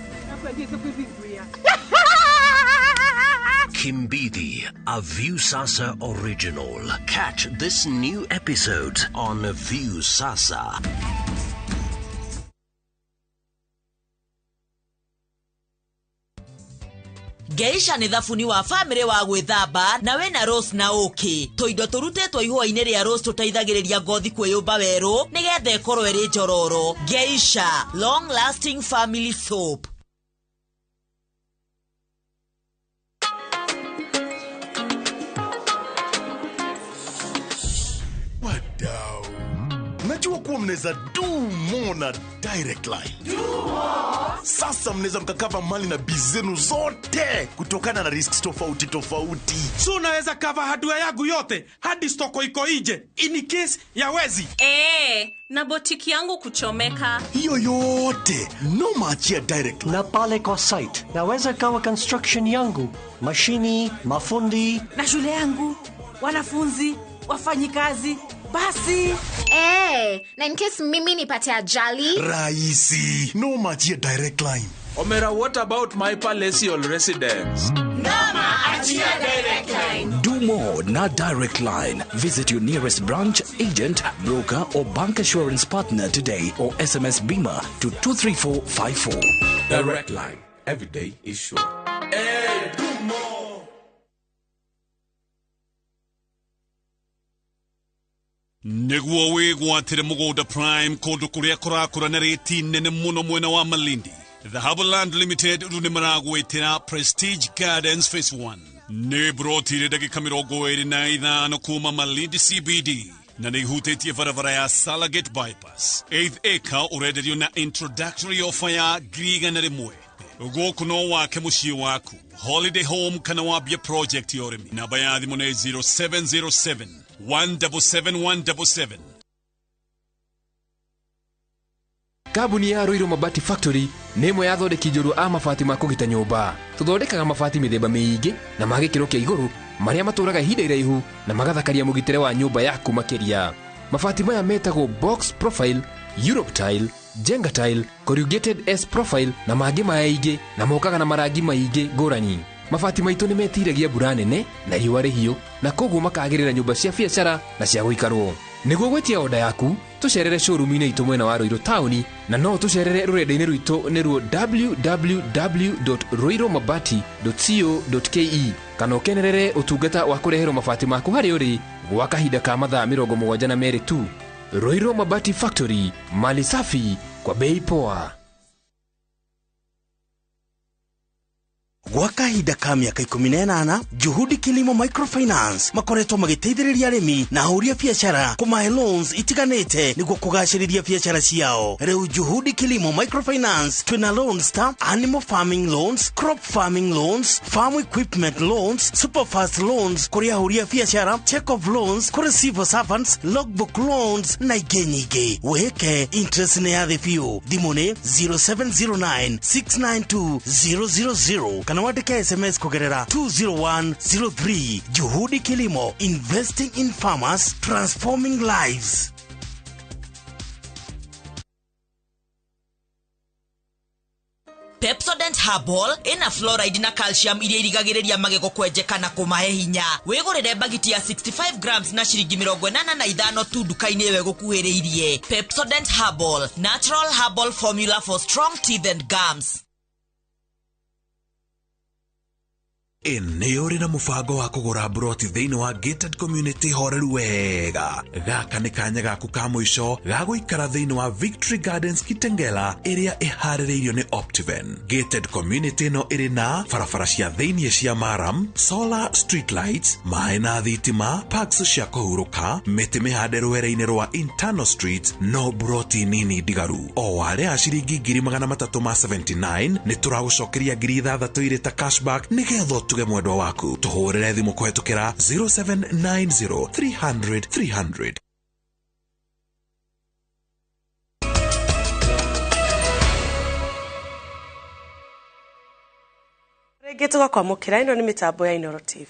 Kimbidi, a View Sasa original. Catch this new episode on View Sasa. Geisha nĩ thabuni wa family wa gwĩthamba na wĩna rose na ũkĩ. Tũindo tũrutĩtwo ihũa-inĩ rĩa rose tũteithagĩrĩria ngothi kwĩyũmba werũ nĩgetha ĩkorwo ĩrĩ njororo. Geisha, long lasting family soap. Wadau, najua kuwa mnaweza do more na Direct Line. Do more. Sasa mnaweza mkakava mali na bizenu zote kutokana na risks tofauti tofauti. So unaweza cover hardware yangu yote hadi stoko iko nje in case ya wezi. Na botiki yangu kuchomeka. Hiyo yote no maachia Direct Line. Na pale kwa site naweza kawa construction yangu, mashini, mafundi na shule yangu, wanafunzi, wafanyikazi. Basi. Na in case mimi nipate ajali. Raisi, no maachia Direct Line. Omera, what about my palatial residence? Noma achia Direct Line. Do more na Direct Line. Visit your nearest branch, agent, broker or bank assurance partner today or SMS BIMA to 23454. Direct Line. Every day is sure. Hey, do more. Nĩguo wĩgwatĩre mũgũnda prime kũndũ kũrĩa kũrakũra na rĩti nene mũno mwena wa Malindi. Dhahabu Land Limited rĩu nĩ maragwĩtĩra Prestige Gardens Phase 1. Nĩ broti ĩrĩ ndagĩka 25 kuma Malindi CBD. Na nĩ ihutĩtie barabara ya Salagate Bypass. Eighth acre ũrenderio na introductory offer ya 100,000. Gũkũ no wake mũciĩ waku, holiday home kana wambie project ya ũrĩmi. Namba ya thimũ nĩ 0707 177 177. Kambuni ya Ruiru Mabati Factory nĩ ĩmwe ya athondeki njorua a mabati ma kũgita nyũmba. Tũthondekaga mabati mĩthemba mĩingĩ na ma gĩkĩro kĩa igũrũ marĩa matũũraga ihinda iraihu na magathakaria mũgitĩre wa nyũmba yaku makĩria. Mabati maya metagwo box profile, Europe tile, Jenga tile, corrugated S profile na mangĩ maingĩ na mokaga na marangi maingĩ ngũrani. Mabati maitũ nĩ metiragia mbura nene na riũa rĩhiũ na koguo makagĩrĩra nyũmba cia biacara na cia gũikarwo. Nĩguo gwĩtia oda yaku tũcerere showroom-inĩ itũ mwena wa Ruiru taũni na no tũcerere rũrenda-inĩ rwitũ nĩruo www.ruirumabati.co.ke kana ũkenerere ũtungata wa kũreherwo mabati maku harĩa ũrĩ gwa kahinda ka mathaa 72 tu. Ruiru Mabati Factory, mali safi kwa bei poa. Gwa kahinda ka mĩaka 18 Juhudi Kilimo Microfinance makoretwo magĩteithĩrĩria arĩmi na ahũri a biacara kũmahe loans itiganĩte nĩguo kũgacĩrithia biacara ciao. Rĩu Juhudi Kilimo Microfinance twĩna loans ta animal farming loans, crop farming loans, farm equipment loans, superfast loans kũrĩ ahũri a biacara, check off loans kũrĩ civil servants, logbook loans na ingĩ nyingĩ. Wĩhĩke interest nĩ ya thĩ biũ. Thimũ nĩ 0709 692 000 kana wandĩke SMS kugerera 20103. Juhudi Kilimo, investing in farmers, transforming lives. Pepsodent Herbal ina fluoride na calcium iria irigagĩrĩria magego kwenjeka na kũmahe hinya. Wĩgũrĩre bagiti ya 65 grams na ciringi 85 tu nduka-inĩ ĩyo ĩgũkuhĩrĩirie. Pepsodent Herbal, natural herbal formula for strong teeth and gums. Nĩ ũrĩ na mũbango wa kũgũra mburoti thĩinĩ wa gated community horeru wega. Gaka nĩ kanya gaku ka mũico ga gũikara thĩinĩ wa Victory Gardens Kitengela ĩrĩa ĩharĩrĩirio nĩ Optiven. Gated community ĩno ĩrĩ na barabara cia thĩinĩ cia maram, solar street lights, maĩ na thitima, parks cia kũhurũka, mĩtĩ mĩhande rwere-inĩ rwa internal streets, no mburoti nini ndigaru. O warĩha ciringi 379 nĩ tũragũcokeria 6,000 irĩ ta cashback nĩgetha tuge mwendwa waku. Tuhũrĩre thimũ kũhetũkĩra 0790 300 300. Rĩngĩ tũgakwamũkĩra ĩno nĩ mĩtambo ya Inooro TV.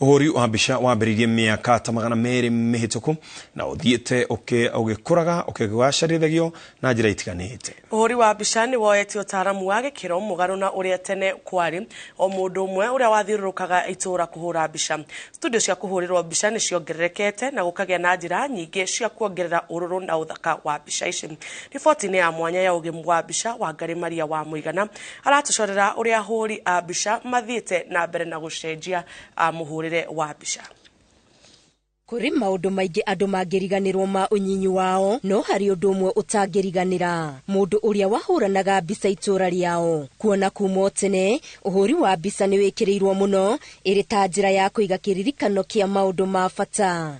Ũhũri wa mbica wambĩrĩirie mĩaka ta 200 mĩhĩtũku na ũthiĩte ũgĩkũraga ũkĩgacarithagio na njĩra itiganĩte. Ũhũri wa mbica nĩ woete ũtaaramu wa gĩkĩro mũgarũ na ũrĩa tene kwarĩ o mũndũ ũmwe ũrĩa wathiũrũrũkaga itũũra kũhũra mbica. Studio cia kũhũrĩrwo mbica nĩ ciongererekete na gũkagĩa na njĩra nyingĩ cia kuongerera ũrũrũ na ũthaka wa mbica ici. Riboti-inĩ ya mwanya ya ũgĩmu wa mbica Wangari Maria wa Mũigana aratũcorera ũrĩa ahũri a mbica mathiĩte na mbere na gũcenjia mũhũrĩre wa mbica. Kũrĩ maũndũ maingĩ andũ mangĩriganĩrwo ma ũnyinyi wao, no harĩ ũndũ ũmwe ũtangĩriganĩra, mũndũ ũrĩa wahũranaga mbica itũũra rĩao. Kuona kuma tene, ũhũri wa mbica nĩ wĩkĩrĩirwo mũno ĩrĩ ta njĩra ya kũiga kĩririkano kĩa maũndũ ma bata.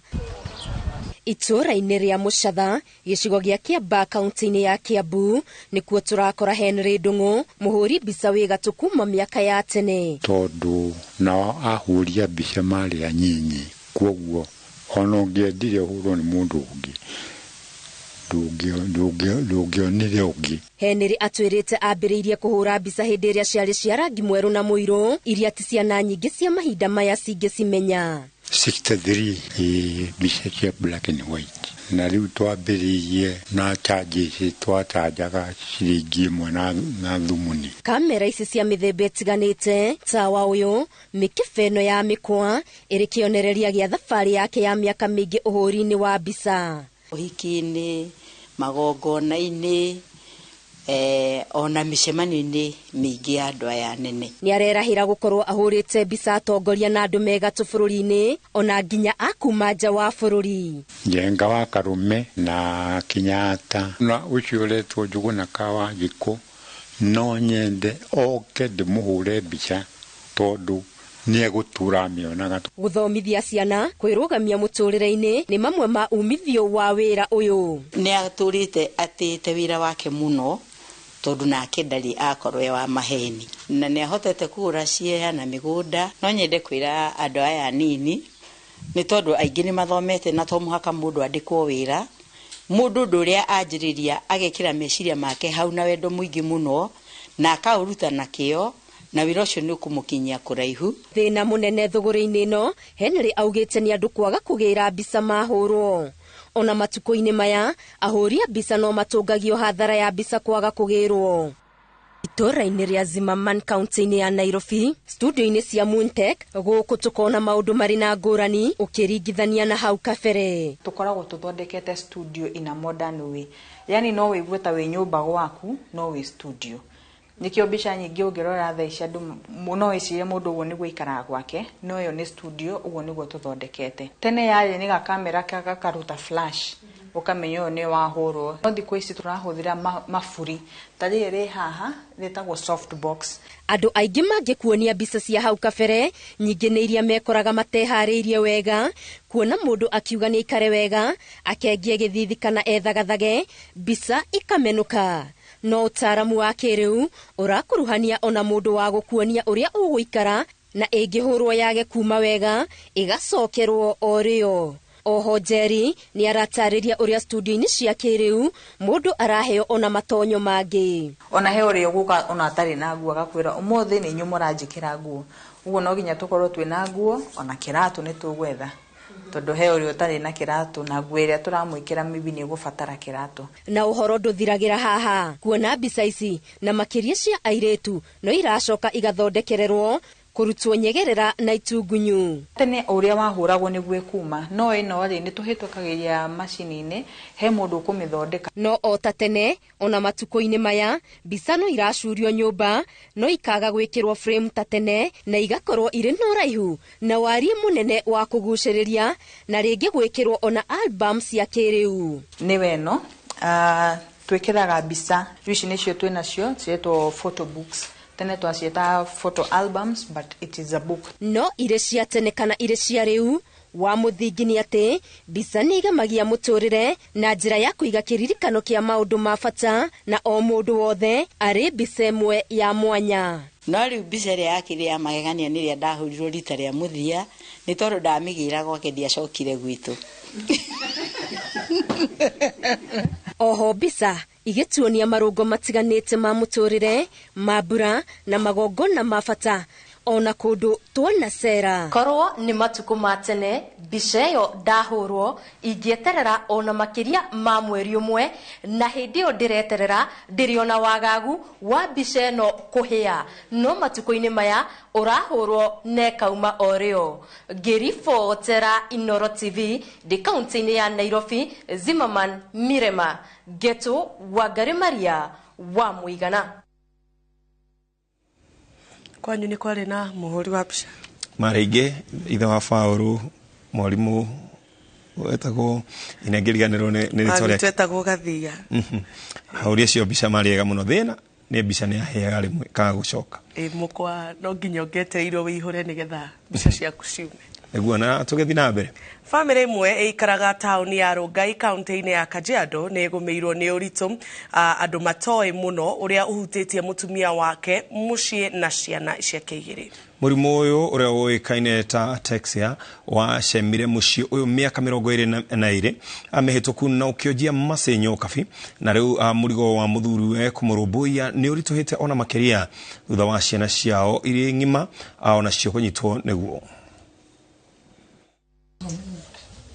Itũũra-inĩ rĩa Mũcatha, gĩcigo gĩa Kĩambaa kaunti-inĩ ya Kĩambu, nĩkuo tũrakora Henry Ndung'u, mũhũri mbica wĩ gatũ kuma mĩaka ya tene. Tondũ nao ahũri a mbica marĩ anyinyi, kwoguo ona ũngĩendire ũhũrwo nĩ mũndũ ũngĩ ndũngĩonire ũngĩ. Henry atwĩrĩte ambĩrĩirie kũhũra mbica hĩndĩ ĩrĩa ciarĩ cia rangi mwerũ na mũirũ, iria ti ciana nyingĩ cia mahinda maya cingĩcimenya. 63 mbica cia black and white na rĩu twambĩrĩirie na charges twacanjaga ciringi ĩmwe na thumuni. Kamera ici cia mĩthemba ĩtiganĩte, tawa ũyũ, mĩkebe ĩno ya mĩkwa ĩrĩ kĩonereria gĩa thabarĩ yake ya mĩaka mĩingĩ ũhũri-inĩ wa mbica. Ũhiki-inĩ, magongona-inĩ, ona mĩcemanio-inĩ mĩingĩ ya andũ aya nene. Nĩ arerahĩra gũkorwo ahũrĩte mbica atongoria na andũ me gatũ bũrũri-inĩ ona nginya a kuma nja wa bũrũri. Njenga wa Karume na Kenyatta na ũcio ũretwo Njũgũna ka Wanjikũ, no nyende oke ndĩmũhũre mbica tondũ Nĩ egũtũra amĩonaga. Gũthomithia ciana kwĩrũgamia mũtũrĩre-inĩ nĩ mamwe ma umithio wa wĩra ũyũ. Nĩ atũrĩte atĩĩte wĩra wake mũno tondũ nake ndarĩ akorwo e wa maheni na nĩ ahotete kũgũra ciea na mĩgũnda. No nyende kwĩra andũ aya anini nĩ tondũ aingĩ nĩ mathomete na to mũhaka mũndũ andĩkwo wĩra. Mũndũ ũndũ ũrĩa anjĩrĩria agekĩra meciria make hau na wendo mũingĩ mũno na akaũruta na kĩo na wĩra ũcio nĩ ũkũmũkinyia kũraihu. Thĩna mũnene thũgũrĩ-inĩ ĩno Henry augĩte nĩ andũ kwaga kũgĩra mbica mahũrwo. Ona matukũ-inĩ maya ahũri a mbica no matũngagio hathara ya mbica kwaga kũgĩrwo. Itũũra-inĩ rĩa Zimmerman kaunti-inĩ ya Nairobi, studio-inĩ cia Moontech gũkũ tũkona maũndũ marĩ na ngũrani ũkĩringithania na hau kabere. Tũkoragwo tũthondekete studio in a modern way, yani no wĩigue ta wĩ nyũmba gwaku no wĩ studio. Nĩkĩo mbica nyingĩ ũngĩrora thaa ici andũ no wĩcirie mũndũ ũguo nĩguo aikaraga gwake, no ĩyo nĩ studio, ũguo nĩguo tũthondekete. Tene yarĩ nĩ gakamera gakaruta flash ũkamenya ũyũ nĩ wahũrwo. No thikũ ici tũrahũthĩra maburi ta rĩrĩ rĩ haha rĩtagwo soft box. Andũ aingĩ mangĩkuonia mbica cia hau kabere nyingĩ nĩ iria mekoraga mateharĩirie wega, kuona mũndũ akiuga nĩ aikare wega akengie gĩthithi kana ethagathage mbica ikamenũka. No ũtaaramu wa kĩrĩu ũrakuruhania ona mũndũ wa gũkuonia ũrĩa ũgũikara na ĩngĩhũrwo yage kuma wega ĩgacokerwo o rĩo. Oho Njeri nĩ aratarĩria ũrĩa studio-inĩ cia kĩrĩu mũndũ araheo ona matonyo mangĩ. Ona he ũrĩa ũgũka ona atarĩ na nguo agakwĩra ũmũthĩ nĩ inyuĩ mũranjĩkĩra nguo, ũguo no nginya tũkorwo twĩna nguo ona kĩratũ nĩ tũgwetha tondũ he ũrĩa ũtarĩ na kĩratũ na nguo ĩrĩa tũramwĩkĩra maybe nĩ ũgũbatara kĩratũ. Na ũhoro ndũthiragĩra haha, kuona mbica ici na makĩria cia airĩtu no iracoka igathondekererwo kũrutwo nyegerera na itungunyu. Tene ũrĩa wahũragwo nĩguo ĩkuma, no ĩno rĩ nĩ tũhĩtũkagĩria macini-inĩ he mũndũ ũkũmĩthondeka. No o ta tene ona matukũ-inĩ maya mbica no iracurio nyũmba no ikaga gwĩkĩrwo frame ta tene na igakorwo irĩ na ũraihu na wariĩ mũnene wa kũgucĩrĩria na rĩngĩ gwĩkĩrwo ona album cia kĩrĩu. Nĩ weno twĩkĩraga mbica rĩu ici nĩcio twĩnacio ciĩtwo photo books. Tene twaciĩtaga photo albums but it is a book. No irĩ cia tene kana irĩ cia rĩu wa mũthingi nĩ atĩ mbica nĩ igamagia mũtũrĩre na njĩra ya kũiga kĩririkano kĩa maũndũ ma bata na o mũndũ wothe arĩ mbica ĩmwe ya mwanya. No rĩu mbica ĩrĩa yakĩrĩ ya magegania nĩ ĩrĩa ndahũrirwo rita rĩa mũthia nĩ tondũ ndamĩgĩra gwake ndiacokire gwitũ. Oho mbica igĩtuonia marũngo matiganĩte ma mũtũrĩre, mambura na magongona ma bata ona kũndũ tuona cera. Korwo nĩ matukũ ma tene mbica ĩyo ndahũrwo ingĩeterera ona makĩria ma mweri ũmwe na hĩndĩ ĩyo ndĩreterera ndĩrĩ ona wagagu wa mbica ĩno kũhĩa, no matukũ-inĩ maya ũrahũrwo na ĩkauma o rĩo. Ngĩribotera Inooro TV ndĩ kaunti-inĩ ya Nairobi, Zimmerman Mirema, Geto Wangari Maria wa Mũigana. Kwanyu nĩ kwarĩ na mũhũri wa mbica marĩ ithe wa Paũlũ mwarimũ wetagwo inengeriganĩrwo nĩ rĩtwa rĩake twetagwo Gathia. Ahũri acio mbica marĩ ega mũno, thĩna nĩ mbica nĩ yaheaga rĩmwe kaga gũcoka. Mũkwa no nginya ũngĩetereirwo wĩihũre nĩgetha mbica ciaku ciume. Nĩguo na tũgĩthiĩ na mbere. Famĩlĩ ĩmwe ĩikaraga taũni ya Rongai kaunti-inĩ ya Kajiado nĩ ĩgũmĩirwo nĩ ũritũ andũ matoĩ mũno ũrĩa ũhutĩtie mũtumia wake mũciĩ na ciana ciake igĩrĩ. Mũrimũ ũyũ ũrĩa ũĩkaine ta ataxia wacemire mũciĩ ũyũ mĩaka 22 mĩhĩtũku na ũkĩonjia Mercy Nyokabi, na rĩu mũrigo wa mũthuriwe kũmũrũmbũiya nĩ ũritũhĩte ona makĩria thutha wa ciana ciao irĩ ng'ima onacio kũnyitwo nĩguo.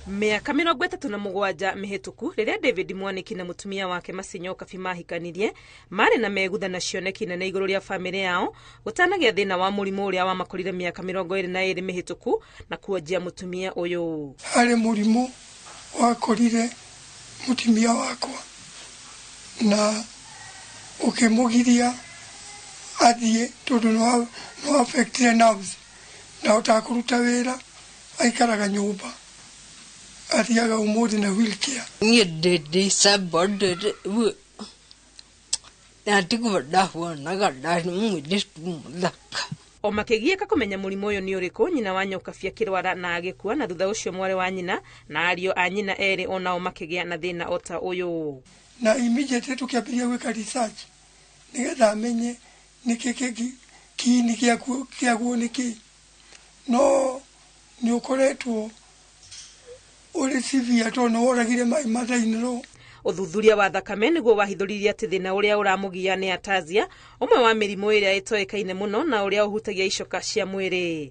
Mĩaka 37 mĩhĩtũku rĩrĩa David Mwaniki na mũtumia wake Mercy Nyokabi mahikanirie marĩ na megutha na cioneki nene igũrũ rĩa famĩlĩ yao gũtanagĩa thĩna wa mũrimũ ũrĩa wamakorire mĩaka 22 mĩhĩtũku na kuonjia mũtumia ũyũ. Harĩ mũrimũ wakorire mũtumia wakwa na ũkĩmũgiria athiĩ tondũ no affectire nerves, ndahotaga kũruta wĩra, aikaraga nyũmba, athiaga ũmũthĩ na wheelchair. Niĩ ndĩ disabled na tiguo ndahuanaga ndarĩ mũirĩtu mũthaka. O makĩgiĩka kũmenya mũrimũ ũyũ nĩ ũrĩkũ, nyina wa Nyokabi akĩrwara na agĩkua, na thutha ũcio mwarĩ wa nyina na ariũ a nyina erĩ onao makĩgĩa na thĩna o ta ũyũ. Na immediately tũkĩambĩrĩria gwĩka research nĩgetha amenye nĩkĩ kiini kĩaguo nĩkĩ, no nĩ ũkoretwo ũrĩ severe tondũ nĩ woragire my mother in law. Ũthuthuria wa thakame nĩguo wahithũririe atĩ thĩna ũrĩa ũramũgia nĩ ataxia, ũmwe wa mĩrimũ ĩrĩa ĩtoĩkaine mũno na ũrĩa ũhutagia icoka cia mwĩrĩ.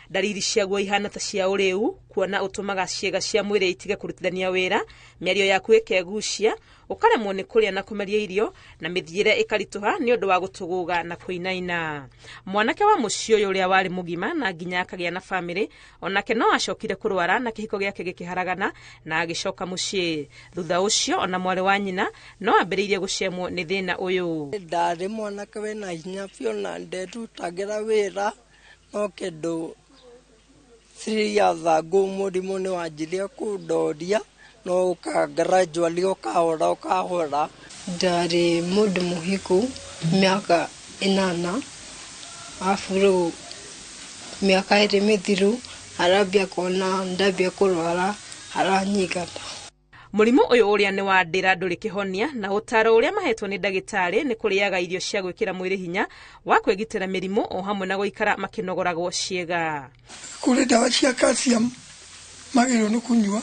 Ndariri ciaguo ihana ta cia ũrĩu, kuona ũtũmaga ciĩga cia mwĩrĩ itige kũrutithania wĩra, mĩario yaku ĩkegucia, ũkaremwo nĩ kũrĩa na kũmeria irio, na mĩthiĩre ĩkaritũha nĩ ũndũ wa gũtũgũga na kũinaina. Mwanake wa mũciĩ ũyũ ũrĩa warĩ mũgima na nginya akagĩa na bamĩrĩ, onake no acokire kũrwara na kĩhiko gĩake gĩkĩharagana na agĩcoka mũciĩ. Thutha ũcio ona mwarĩ wa nyina no ambĩrĩirie gũcemwo nĩ thĩna ũyũ. Ndarĩ mwanake wĩna hinya biũ na nderutagĩra wĩra, no kĩndũ 3 years ago mũrimũ nĩ wanjirie kũndoria, no ũka gradually ũkahora ũkahora. Ndarĩ mũndũ mũhiku mĩaka 8, arabu rĩu mĩaka 2 mĩthiru arambia kuona ndambia kũrwara aranyingata. Mũrimũ ũyũ ũrĩa nĩ wa ndĩra ndũrĩ kĩhonia, na ũtaaro ũrĩa mahetwo nĩ ndagĩtarĩ nĩ kũrĩaga irio cia gwĩkĩra mwĩrĩ hinya wa kwĩgitĩra mĩrimũ o hamwe na gũikara makĩnogoragwo ciĩga. Kũrĩ ndawa cia calcium magĩrĩirwo nĩ kũnyua,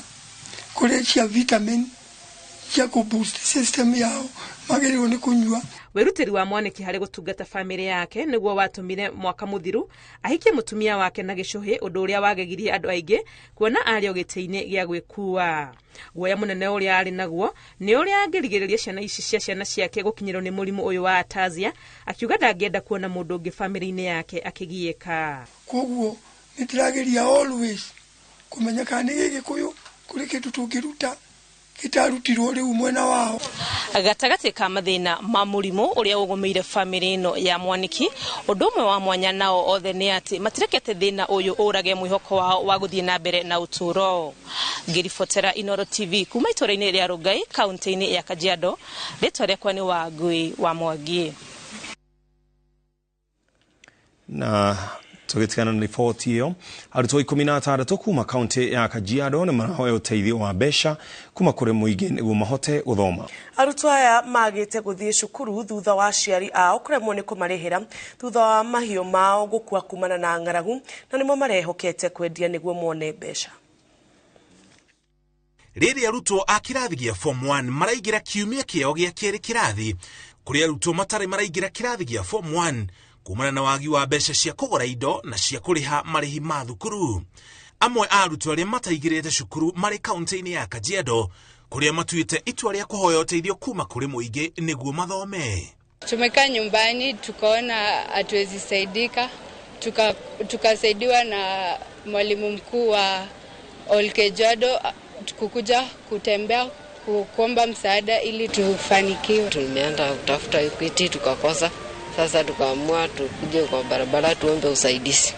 kũrĩ cia vitamin cia kũ boost system yao magĩrĩirwo nĩ kũnyua. Wĩrutĩri wa Mwaniki harĩ gũtungata bamĩrĩ yake nĩguo watũmire mwaka mũthiru ahikie mũtumia wake na gĩcũhĩ, ũndũ ũrĩa wagegirie andũ aingĩ kuona arĩ o gĩtĩ-inĩ gĩa gwĩkua. Guoya mũnene ũrĩa arĩ naguo nĩ ũrĩa angĩrigĩrĩria ciana ici cia ciana ciake gũkinyĩrwo nĩ mũrimũ ũyũ wa ataxia, akiuga ndangĩenda kuona mũndũ ũngĩ bamĩrĩ-inĩ yake akĩgiĩka. Koguo nĩ ndĩrageria always kũmenya kana nĩ Gĩkũyũ kũrĩ kĩndũ tũngĩruta gĩtarutirwo rĩu mwena wao. Gatagatĩ ka mathĩna ma mũrimũ ũrĩa ũgũmĩire bamĩrĩ ĩno ya Mwaniki, ũndũ ũmwe wa mwanya nao othe nĩ atĩ matirekete thĩna ũyũ ũrage mwĩhoko wao wa gũthiĩ na mbere na ũtũũro. Ngĩribotera Inooro TV kuma itũũra-inĩ rĩa Rongai, kaunti-inĩ ya Kajiado, rĩtwa rĩakwa nĩ Wangui wa Mwangi. Na tũgĩtigana na riboti ĩyo, arutwo 16 kuma kaunti ya Kajiado nĩ marahoya ũteithio wa mbeca kuma kũrĩ mũingĩ nĩguo mahote gũthoma. Arutwo aya magĩte gũthiĩ cukuru thutha wa aciari ao kũremwo nĩ kũmarĩhĩra thutha wa mahiũ mao gũkua kumana na ng'aragu, na nĩmo marehokete kwendia nĩguo mone mbeca. Rĩrĩa arutwo a kĩrathi gĩa form 1 maraingĩra kiumia kĩao gĩa kerĩ kĩrathi, kũrĩ arutwo matarĩ maraingĩra kĩrathi gĩa form 1 kumana na wagi wa mbeca cia kũgũra indo na cia kũrĩha marĩhi ma thukuru. Amwe a arutwo arĩa mataingĩrĩte cukuru marĩ kaunti-inĩ ya Kajiado, kũrĩa matuĩte itua rĩa kũhoya ũteithio kuma kũrĩ mũingĩ nĩguo mathome. Tumekaa nyumbani tukaona hatuwezi saidika, tukasaidiwa na mwalimu mkuu wa Olkejuado kukuja kutembea kuomba msaada ili tufanikiwe. Tumeenda kutafuta Equity tukakosa. Sasa tukaamua tukuje kwa barabara tuombe usaidizi.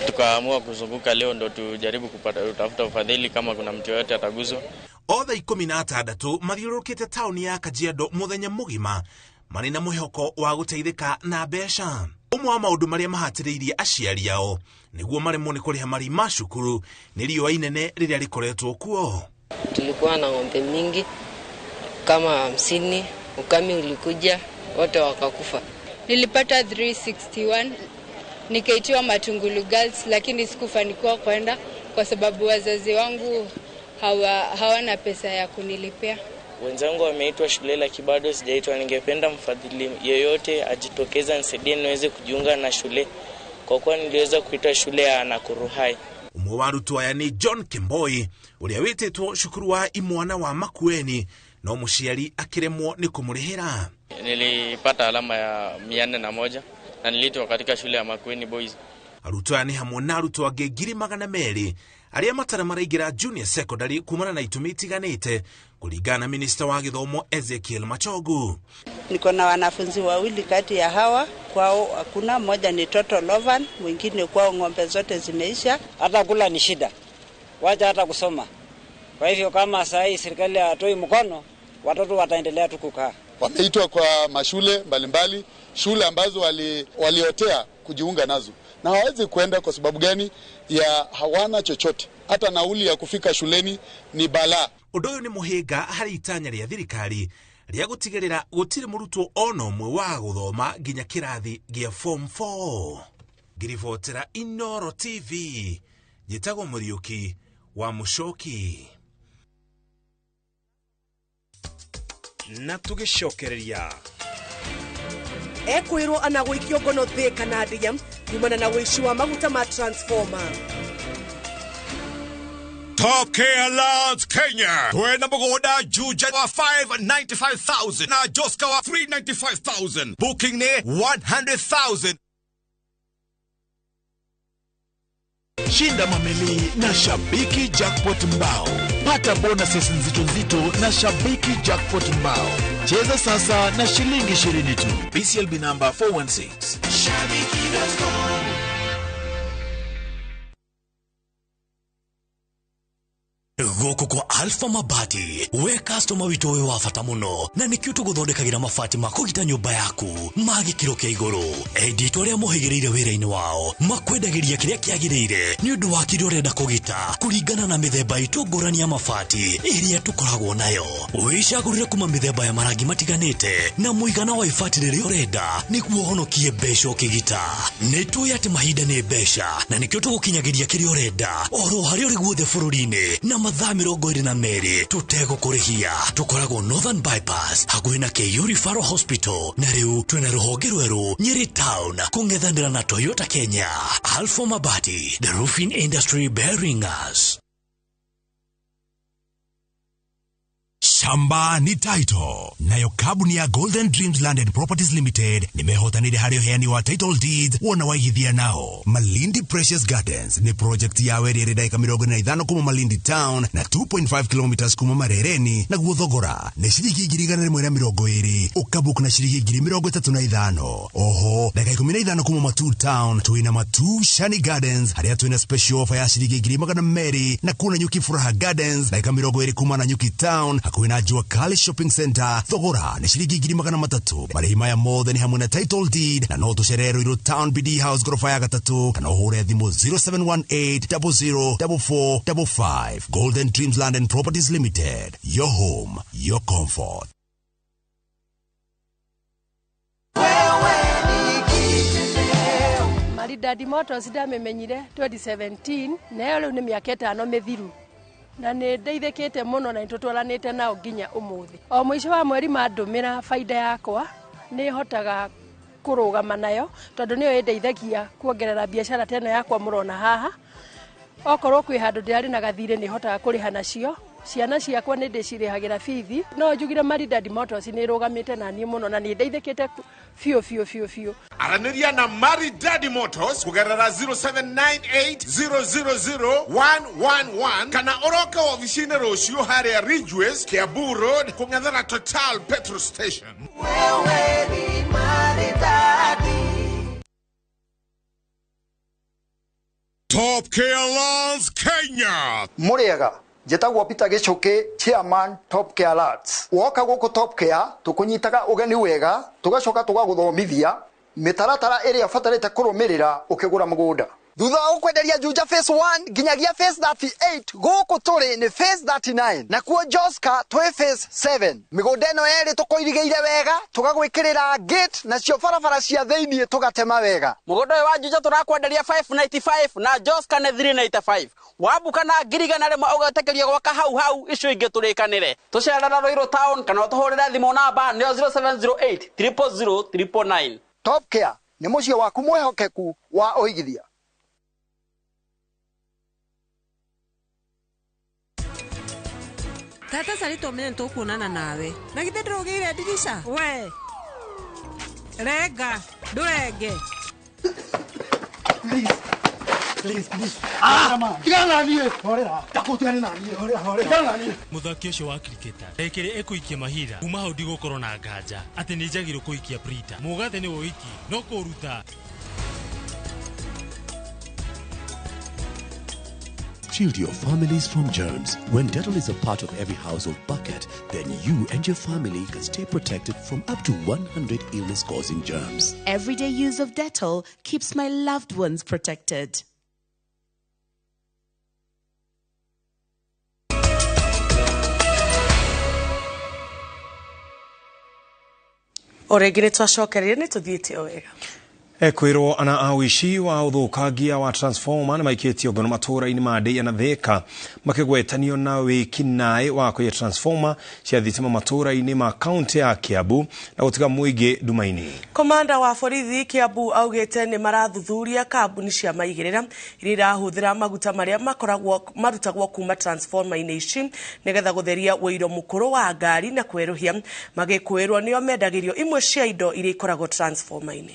Tukaamua kuzunguka leo ndo tujaribu kupata utafuta ufadhili kama kuna mtu yote ataguzwa. Othe 16 mathiũrũrũkĩte taũni ya Kajiado mũthenya mũgima marĩ na mwĩhoko wa gũteithĩka na mbeca. Ũmwe wa maũndũ marĩa mahatĩrĩirie aciari ao nĩguo maremwo nĩ kũrĩha marĩhi ma cukuru nĩ riũa inene rĩrĩa rĩkoretwo kuo. Tulikuwa na ng'ombe mingi kama 50, ukame ulikuja wote wakakufa. Nilipata 361 nikaitiwa Matungulu Girls, lakini sikufanikiwa kwenda kwa sababu wazazi wangu hawana pesa ya kunilipia. Wenzangu wameitwa shule lakini bado sijaitwa. Ningependa mfadhili yeyote ajitokeze nisaidie niweze kujiunga na shule, kwa kuwa niliweza kuitwa shule ya Nakuru High. Ũmwe wa arutwo aya nĩ John Kemboi ũrĩa wĩtĩtwo cukuru wa imwana wa Makueni, no mũciari akĩremwo nĩ kũmũrĩhĩra. Nilipata alama ya 401 na niliitwa katika shule ya Makueni Boys. Arutwo aya nĩ hamwe na arutwo angĩ 200,000 arĩa matarĩ maraingĩra junior secondary kumana na itũmi itiganĩte, kulingana na minista wa gĩthomo Ezekiel Machogu. Niko na wanafunzi wawili kati ya hawa, kwao hakuna, mmoja ni Toto Lovan, mwingine kwao ng'ombe zote zimeisha. Hata kula ni shida, wacha hata kusoma. Kwa hivyo kama saa hii serikali hatoi mkono, watoto wataendelea tu kukaa. Wameitwa kwa mashule mbalimbali, shule ambazo waliotea kujiunga nazo, na hawawezi kuenda kwa sababu gani? Ya hawana chochote, hata nauli ya kufika shuleni ni balaa. Ũndũ ũyũ nĩ mũhĩnga harĩ itanya rĩa thirikari rĩa gũtigĩrĩra gũtirĩ mũrutwo ona ũmwe wa gũthoma nginya kĩrathi gĩa form 4. Ngiribotera Inoro TV, njĩtagwo Mũriũki wa Mũcoki. Na tũgĩcokereria ekwirwo ana gũikio ngono thĩ kana ndia kumana na ũici wa maguta ma transformer. Top Care Lands Kenya. Twena mugunda Juja wa 595,000 na Joska wa 395,000. Booking ne 100,000. Shinda mameli na Shabiki Jackpot Mbao. Pata bonuses nzito nzito na Shabiki Jackpot Mbao. Cheza sasa na shilingi 20 tu. BCLB number 416. Shabiki.com. Gũkũ kwa Alpha Mabati, we customer witũ wĩ wa bata mũno, na nĩkĩo tũgũthondekagĩra mabati ma kũgita nyũmba yaku ma gĩkĩro kĩa igũrũ. Endia itũ arĩa mohĩgĩrĩire wĩra-inĩ wao makwendagĩria kĩrĩa kĩagĩrĩire nĩ ũndũ wa kĩrĩa ũrenda kũgita kũringana na mĩthemba itũ ngũrani ya mabati ĩrĩa tũkoragwo nayo. Wĩcagũrĩre kuma mĩthemba ya marangi matiganĩte na mũigana wa ibati rĩrĩa ũrenda nĩguo ũhonokie mbeca ũkĩgita. Nĩ tũĩ atĩ mahinda nĩ mbeca na nĩkĩo tũgũkinyagĩria kĩrĩa ũrenda oro harĩa ũrĩ guothe bũrũri-inĩ na mathaa 22 tũtegũkũrĩhia. Tũkoragwo Northern Bypass hakuhĩ na KU Referral Hospital, na rĩu twĩna rũhonge rwerũ Nyeri Town kũng'ethanĩra na Toyota Kenya. Alpha Mabati, the roofing industry bearing us. Shamba ni title. Nayo kabuni ya Golden Dreams Land and Properties Limited nimehotanire harĩ ũheani wa title deeds wona waigithia nao. Malindi Precious Gardens ni project yawe ĩrĩ ndagĩka 45 kuma Malindi Town na 2.5 kilometers kuma Marereni, naguo thogora nĩ ciringi 120,000 ũkabook na ciringi 35,000. Oho ndagĩka 15 kuma Matu Town twĩna Matu Shani Gardens harĩa twĩna special offer ya ciringi 200,000 na kuna Nyuki Furaha Gardens ndagĩka 20 kuma na Nyuki Town hakuhĩ na Jua Kali Shopping Center thogora nĩ ciringi 300,000. Marĩhi maya mothe nĩ hamwe na title deed na no tũcerere Ruiru Town BD House gorofa ya gatatu kana ũhũre thimũ 0718 004455. Golden Dreams Land and Properties Limited, your home, your comfort. Maridadi Motors ndamĩmenyire 2017 nayo rĩu nĩ mĩaka 5 mĩthiru na nĩ ndeithĩkĩte mũno na nĩtũtwaranĩte nao nginya ũmũthĩ. O mũico wa mweri mandũmĩra baida yakwa nĩ hotaga kũrũgama nayo tondũ nĩyo ĩndeithagia kuongerera biacara ta ĩno yakwa mũrona haha. Okorwo kwĩ handũ ndĩrarĩ na gathirĩ nĩ hotaga kũrĩha nacio. Ciana ciakwa nĩ ndĩcirĩhagĩra bithi. No njugire Maridadi Motors nĩ ĩrũgamĩte na niĩ mũno na nĩ ndeithĩkĩte biũ biũ biũ biũ. Aranĩria na Maridadi Motors kũgerera 0798 000 111 kana ũroke wabici-inĩ rũciũ harĩa Ridgeways, Kiambu Road, kũng'ethera Total Petrol Station. Wewe ni maridadi. Top Care Lands Kenya. Mũrĩega, njĩtagwo Peter Gĩchũkĩ, chairman Top Care Lands. Woka gũkũ Top Care tũkũnyitaga ũgeni wega, tũgacoka tũgagũthomithia mĩtaratara ĩrĩa ũbatarĩte kũrũmĩrĩra ũkĩgũra mũgũnda. Thutha wa gũkwenderia Juja phase 1 nginyagia phase 38, gũkũ tũrĩ nĩ phase 39 nakuo Joska twĩ phase 7. Mĩgũnda ĩno yerĩ tũkũirigĩire wega, tũgagwĩkĩrĩra gate nacio barabara cia thĩiniĩ tũgatema wega. Mũgũnda ũyũ wa Juja tũrakwenderia 595 na Joska nĩ 395. Wabuka na 100,000 ũgetĩkĩrio gwaka hau hau, icio ingĩ tũrĩkanĩre. Tũcerera Ruiru Town kana ũtũhũrĩre thimũ namba nĩyo 0708 000 999. Top Care nĩ mũciĩ waku mwĩhokeku wa ũigithia. Tata carĩ tũmenye nĩtũkuonana nawe. Na githĩ ndũrũgĩire ndirica? We renga ndũrenge. Please, please, please. Ah, tigana na niĩ. Horera, ndakũtigane na niĩ. Horera, horera. Tigana na niĩ. Mũthaki ũcio wa kriketa ekĩrĩ ekũikia mahira kuma hau ndigũkorwo na nganja atĩ nĩ njagĩrĩirwo kũikia Prita. Mũgathe nĩ wũiki no kũruta. Shield your families from germs. When Dettol is a part of every household bucket, then you and your family can stay protected from up to 100 illness-causing germs. Everyday use of Dettol keeps my loved ones protected. O rĩngĩ nĩ twacokereria nĩ tũthiĩte o wega. Ekwirwo ana a ũici wa ũthũkangia wa transformer nĩ maikĩtio ngono matũũra-inĩ ma Ndĩa na Thĩka makĩgwetanio na wĩki-naĩ wa kũiya transformer cia thitima matũũra-inĩ ma kaunti ya Kiambu na gũtiga mũingĩ nduma-inĩ. Komanda wa borithi Kiambu augĩte nĩ marathuthuria kambuni cia maigĩrĩra iria irahũthĩra maguta marĩa makoragwo marutagwo kuma transformer-inĩ ici nĩgetha gũtheria ũiro mũkũrũ wa ngari na kwerũhia magĩkwĩrwo nĩo mendagĩrio imwe cia indo iria ikoragwo transformer-inĩ.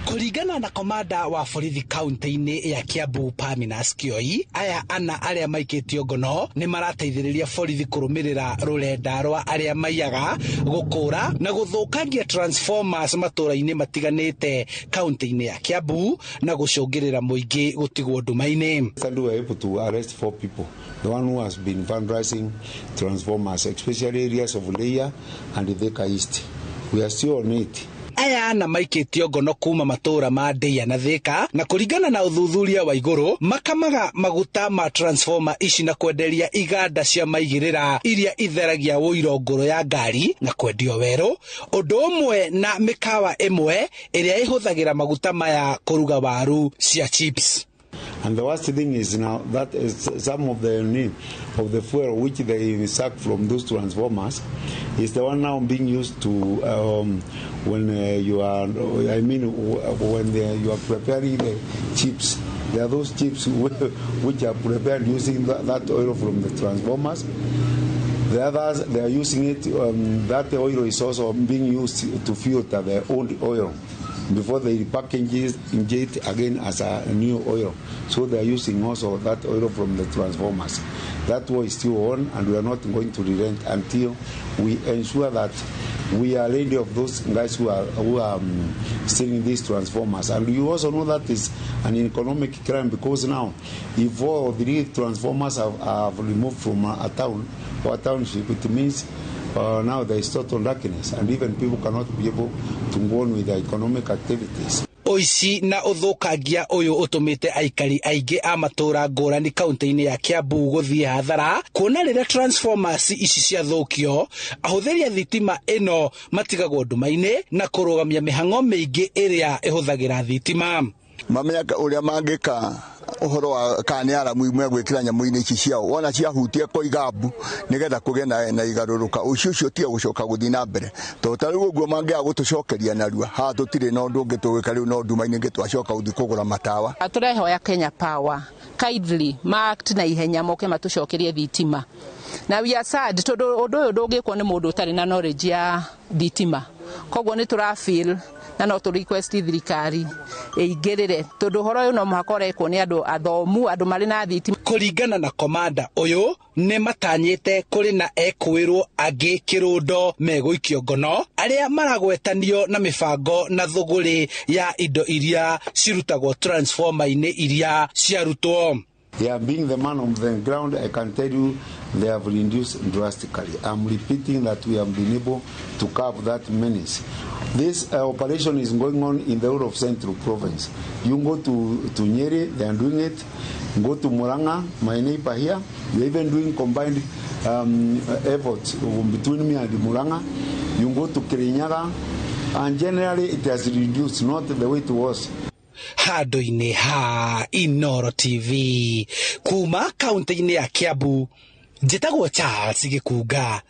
Kũringana na komanda wa borithi kaunti-inĩ ya Kiambu Paminas Kioi, aya ana arĩa maikĩtio ngono nĩ marateithĩrĩria borithi kũrũmĩrĩra rũrenda rwa arĩa maiyaga gũkũra na gũthũkangia transformers matũũra-inĩ matiganĩte kaunti-inĩ ya Kiambu na gũcũngĩrĩra mũingĩ gũtigwo nduma-inĩ. We were able to arrest 4 people, the one who has been vandalizing transformers, especially areas of Leia and Thika East. We are still on it. Aya na maikĩtio ngono kuma matũũra ma Ndĩa na Thĩka na kũringana na ũthuthuria wa igũrũ makamaga maguta ma transformer ici na kwenderia iganda cia maigĩrĩra iria itheragia ũiro ngũrũ ya ngari na kwendio werũ, ũndũ ũmwe na mĩkawa ĩmwe ĩrĩa ĩhũthagĩra maguta maya kũruga waru cia chips. And the worst thing is now that is some of the need of the fuel which they suck from those transformers is the one now being used to when you are, I mean, when you are preparing the chips. There are those chips which are prepared using that oil from the transformers. The others, they are using it, that oil is also being used to filter the old oil before they repackage it again as a new oil. So they are using also that oil from the transformers. That war is still on, and we are not going to relent until we ensure that we are ready of those guys who are stealing these transformers. And you also know that is an economic crime, because now if all 3 transformers have removed from a town or a township, it means now there is total darkness, and even people cannot be able to go on with their economic activities. Ũici na ũthũkangia ũyũ ũtũmĩte aikari aingĩ a matũũra ngũrani kaunti-inĩ ya Kiambu gũthiĩ hathara kuona rĩrĩa transformers ici ciathũkio ahũthĩri a thitima ĩno matigagwo nduma-inĩ na kũrũgamia mĩhang'o mĩingĩ ĩrĩa ĩhũthagĩra thitima. Mamenya ũrĩa mangĩka ũhoro wa kana nĩ aramu imwe gwĩkĩra nyamũ-inĩ ici ciao wona ciahutia koiga mbu nĩgetha kũgĩe na igarũrũka ũcio ũcio tiga gũcoka gũthiĩ na mbere tondũ ta rĩu ũguo mangĩaga gũtũcokeria narua haha tũtirĩ na ũndũ ũngĩ tũgwĩka rĩu no nduma-inĩ ingĩ twacoka gũthiĩ kũgũra matawa. Tũrehoya Kenya Power kindly marked na ihenya moke matũcokerie thitima na we are sad tondũ ũndũ ũyũ ndũngĩkwo nĩ mũndũ ũtarĩ na knowledge ya thitima, koguo nĩ tũrafeel na no tũ request thirikari ĩingĩrĩre tondũ ũhoro ũyũ no mũhaka ũrekwo nĩ andũ athomu, andũ marĩ na thitima. Kũringana na komanda ũyũ nĩ matanyĩte kũrĩ na ekwĩrwo angĩ kĩrũndo megũikio ngono arĩa maragwetanio na mĩbango na thũgũrĩ ya indo iria cirutagwo transformer-inĩ iria ciarutwo. Yeah, being the man on the ground, I can tell you they have reduced drastically. I'm repeating that we have been able to curb that menace. This operation is going on in the whole of Central Province. You go to Nyeri, they are doing it. Go to Murang'a, my neighbor here. We're even doing combined efforts between me and Murang'a. You go to Kirinyaga, and generally it has reduced, not the way it was. Handũ-inĩ ha Inooro TV kuma kaunti-inĩ ya Kiambu, njĩtagwo Charles Gĩkunga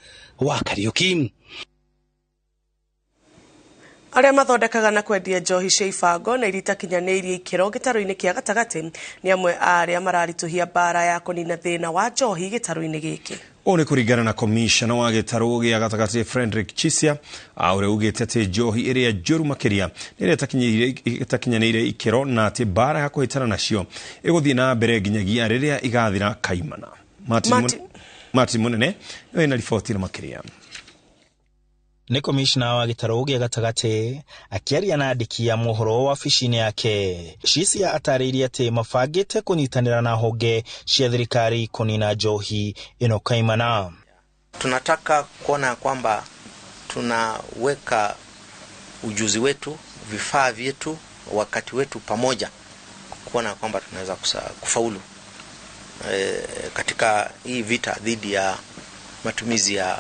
wa Kariuki. Arĩa mathondekaga na kwendia njohi cia ibango na iria itakinyanĩirie ikĩro gĩtarũ-inĩ kĩa gatagatĩ nĩ amwe a arĩa mararitũhia mbara ya kũnina thĩna wa njohi gĩtarũ-inĩ gĩkĩ. Ũũ nĩ kũringana na komishona wa gĩtarũ gĩa gatagatĩ Frederick Chisia ũrĩa ugĩte atĩ njohi ĩrĩa njũru makĩria nĩ ĩrĩa ĩtakinyanĩire ikĩro na atĩ mbara ya kũhĩtana nacio ĩgũthiĩ na mbere nginyagia rĩrĩa igathira kaimana. Martin Munene nĩwe na riboti makĩria. Nĩ komishna wa gĩtarũ gĩa gatagatĩ akĩaria na andĩki a mohoro wabici-inĩ yake. Cisia atarĩirie atĩ mabangĩte kũnyitanĩra na honge cia thirikari kũnina njohi ĩno kaimana. Tunataka kuona kwamba tunaweka ujuzi wetu, vifaa vyetu, wakati wetu pamoja kuona kwamba tunaweza kufaulu katika hii vita dhidi ya matumizi ya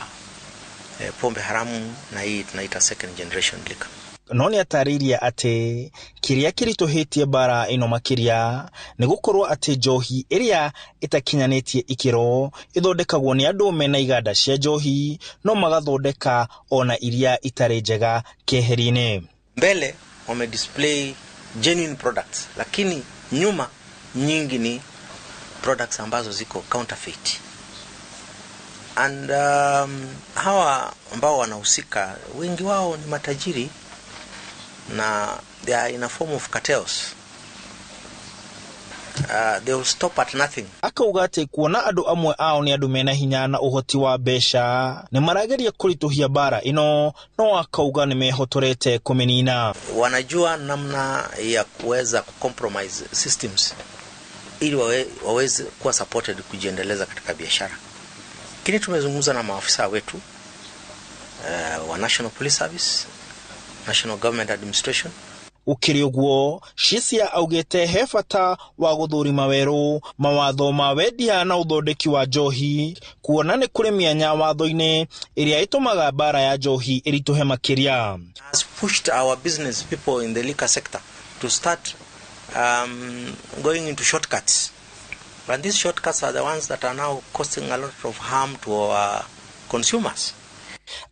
pombe haramu na hii tunaita second generation liquor. No nĩ atarĩirie atĩ kĩrĩa kĩritũhĩtie mbara ĩno makĩria nĩ gũkorwo atĩ njohi ĩrĩa ĩtakinyanĩtie ikĩro ĩthondekagwo nĩ andũ mena iganda cia njohi no magathondeka ona iria itarĩ njega keheri-inĩ. Mbele wame display genuine products, lakini nyuma nyingi ni products ambazo ziko counterfeit. And hawa ambao wanahusika wengi wao ni matajiri na they are in a form of cartels. They will stop at nothing. Akauga atĩ kuona andũ amwe ao nĩ andũ mena hinya na ũhoti wa mbeca nĩ marageria kũritũhia mbara ĩno, no akauga nĩ mehotorete kũmĩnina. Wanajua namna ya kuweza kucompromise systems ili waweze kuwa supported kujiendeleza katika biashara. Lakini tumezungumza na maafisa wetu wa National Police Service, National Government Administration. Ukiri ũguo Cisia augĩte he bata wa gũthũrima werũ mawatho ma wendia na ũthondeki wa njohi kuona nĩ kũrĩ mĩanya watho-inĩ ĩrĩa ĩtũmaga mbara ya njohi ĩritũhe makĩria. Has pushed our business people in the liquor sector to start going into shortcuts. And these shortcuts are the ones that are now causing a lot of harm to our consumers.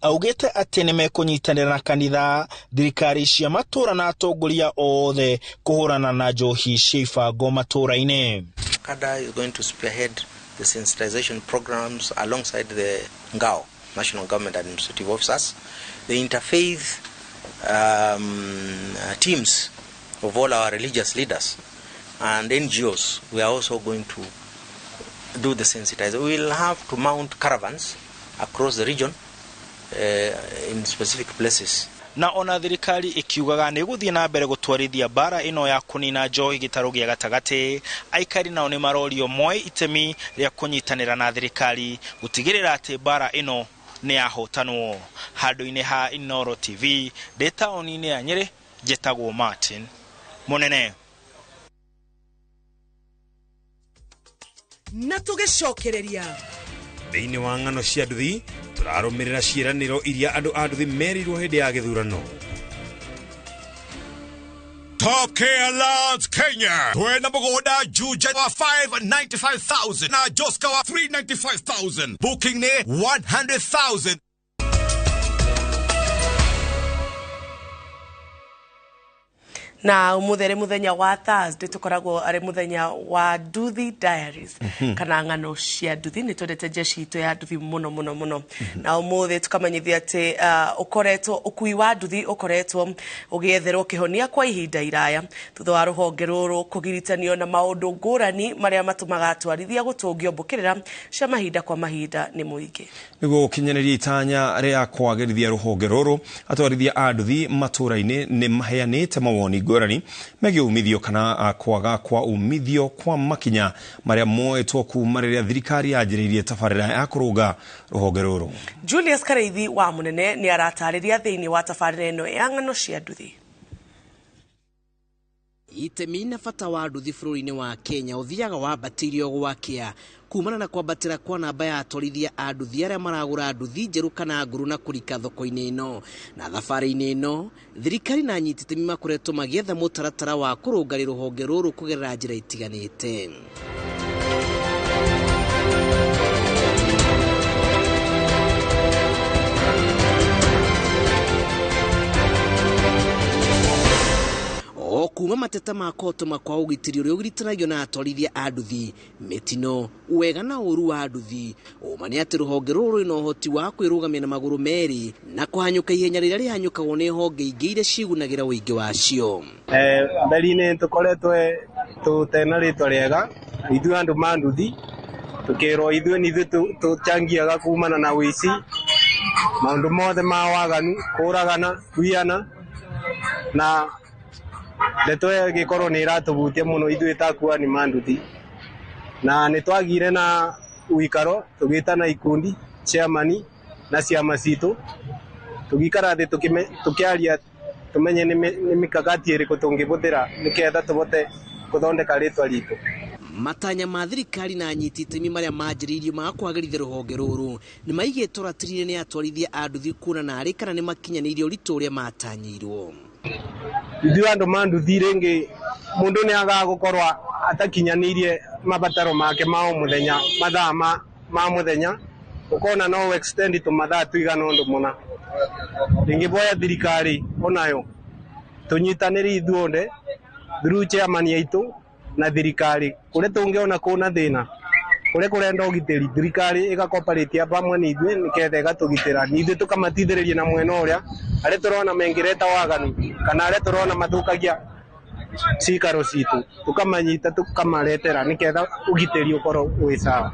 Augĩte atĩ nĩ mekũnyitanĩra na kanitha, thirikari cia matũra na atongoria othe kũhũrana na njohi cia ibango matũra-inĩ. Kada is going to spearhead the sensitization programs alongside the NGAO, National Government Administrative Officers, the interfaith teams of all our religious leaders and NGOs. We are also going to do the sensitization. We will have to mount caravans across the region in specific places. Na ona thirikari ikiugaga nĩ gũthiĩ na mbere gũtwarithia mbara ĩno ya kũnina njohi gĩtarũ gĩa gatagatĩ, aikari nao nĩ marorio moe itemi rĩa kũnyitanĩra na thirikari gũtigĩrĩra atĩ mbara ĩno nĩ yahotanwo. Handũ-inĩ ha Inooro TV ndĩ taũni-inĩ ya Nyĩrĩ, njĩtagwo Martin Mũnene. Na tũgĩcokereria thĩinĩ wa ng'ano cia nduthi tũrarũmĩrĩra ciĩranĩro iria andũ a nduthi merirwo hĩndĩ ya gĩthurano. Top Care Lands Kenya twena mũgũnda Juja wa 595,000 na Joska wa 395,000, booking nĩ 100,000. Na umuthi arĩ mũthenya wa Thursday tũkoragwo arĩ mũthenya wa Nduthi Diaries kana ng'ano cia nduthi. Nĩ twendete jeshi itũ ya nduthi mũno mũno mũno. Na umuthi tũkamanyithia atĩ ũkoretwo ũkui wa nduthi ũkoretwo ũgĩetherwo kĩhonia kwa ihinda iraya thutha wa rũhonge rũrũ kũgiritanio na maũndũ ngũrani marĩa matũmaga atwarithia gũtũngio mbũkĩrĩra cia mahinda kwa mahinda nĩ mũingĩ. Nĩguo gũkinyanĩria itanya rĩa kwagĩrithia rũhonge rũrũ, atwarithia a nduthi matũra-inĩ nĩ maheanĩte mawoni ngũrani megiĩ umithio kana kwaga kwa umithio kwa makinya marĩa moetwo kuma rĩrĩa thirikari yanjĩrĩirie tabarĩra ya kũrũnga rũhonge rũrũ. Julius Kareithi wa Mũnene nĩ aratarĩria thĩinĩ wa tabarĩra ĩno ya ng'ano cia nduthi. Itemi na bata wa nduthi bũrũri-inĩ wa Kenya ũthiaga wambatĩirio gwakĩa kumana na kwambatĩra kwa namba ya atwarithia a nduthi arĩa maragũra nduthi njerũ kana ngũrũ na kũrika thoko-inĩ ĩno. Na thabarĩ-inĩ ĩno thirikari na anyiti itemi makoretwo magĩetha mũtaratara wa kũrũnga rũhonge rũrũ kũgerera njĩra itiganĩte. O kuma mateta ma kotoma kwa ũgitĩri ũrĩa ũgiritanagio na atwarithia a nduthi, mĩtino, wega na ũru wa nduthi, ũma nĩ atĩ rũhonge rũrũ rwĩna ũhoti wa kwĩrũgamia na magũrũ merĩ na kũhanyũka ihenya rĩrĩa rĩhanyũkagwo nĩ honge ingĩ iria cigunagĩra ũingĩ wacio. Mbere-inĩ tũkoretwo tũtena rĩtwa rĩega ithuĩ andũ ma nduthi, tũkĩrwo ithuĩ nĩ ithuĩ tũchangiaga kumana na ũici Maundu mothe ma waganu, kũragana, kũiyana na ndeto ĩyo ĩgĩkorwo nĩ ĩratũhutia mũno ithuĩ ta akuani ma nduthi. Na nĩ twagire na ũikaro tũgĩtana ikundi, chairman na ciama citũ, tũgĩikara thĩ tũkĩaria tũmenye nĩ mikakati ĩrĩkũ tũngĩbũthĩra nĩketha tũbote gũthondeka rĩtwa ritũ. Matanya ma thirikari na anyiti itemi marĩa manjĩrĩirio ma kwagĩrithia rũhonge rũrũ nĩ maigĩtwo ratiri-inĩ nĩ atwarithia a nduthi kuona narĩ kana nĩ makinyanĩirie ũritũ ũrĩa matanyĩirwo. Ithuĩ andũ ma nduthi rĩngĩ mũndũ nĩ agaga gũkorwo atakinyanĩirie mabataro make ma o mũthenya, mathaa ma mũthenya, ũkona no extend tũmathaa tũigana ũndũ mũna. Ndingĩboya thirikari onayo tũnyitanĩre ithuothe through chairman yaitũ na thirikari kũrĩa tũngĩona kũna thĩna, kũrĩa kũrenda ũgitĩri, thirikari ĩgakoparĩtia pamwe na ithuĩ nĩketha ĩgatũgitĩra, na ithuĩ tũkamateithĩrĩria na mwena ũrĩa arĩa tũrona mengĩreta waganu kana arĩa tũrona mathũkagia cikaro citũ, tũkamanyita tũkamaretera nĩketha ũgitĩri ũkorwo wĩ sawa.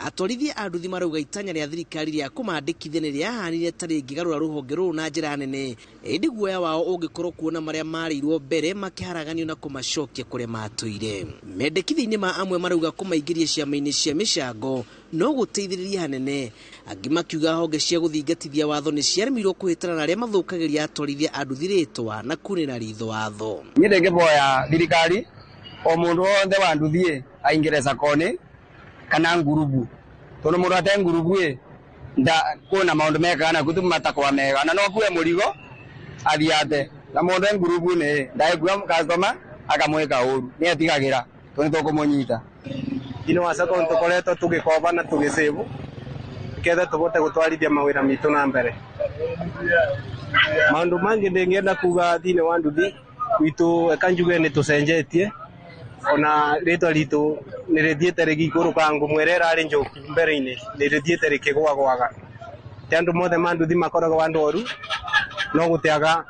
Atwarithia a nduthi marauga itanya rĩa thirikari rĩa kũmandĩkithia nĩ rĩahanire ta rĩngĩgarũra rũhonge rũrũ na njĩra nene, ĩndĩ guoya wao ũngĩkorwo kuona marĩa marĩirwo mbere makĩharaganio na kũmacokia kũrĩa matũire. Mendekithia-inĩ ma amwe marauga kũmaingĩria ciama-inĩ cia mĩcango no gũteithĩrĩria hanene, angĩ makiuga honge cia gũthingatithia watho nĩ ciaremirwo kũhĩtana na arĩa mathũkagĩria atwarithia a nduthi rĩtwa na kunĩra ritho watho. Niĩ ndĩngĩboya thirikari o mũndũ wothe wa nduthi aingĩre sacco-inĩ kana ngurubu, tondu mundu ate ngurubu ĩ nda kuna maundu mekaga na kutu matakwa mega na no akue murigo athiate na mundu e ngurubu ni ndaikua customer akamwika uru ni atigagira tondu tukumunyita. Thĩinĩ wa sacco nĩtũkoretwo tũgĩkoba na tũgĩsave nĩgetha tũbote gũtwarithia mawĩra mitũ na mbere. Maũndũ mangĩ ndĩngĩenda kuga thĩinĩ wa nduthi gwitũ, eka njuge nĩ tũcenjetie ona rĩtwa ritũ nĩ rĩthiĩte rĩgĩikũrũka, ngũmwe ĩrĩa ĩrarĩ njũku mbere-inĩ nĩ rĩthiĩte rĩkĩgwagwaga. Ti andũ mothe ma nduthi makoragwo andũ oru, no gũtiaga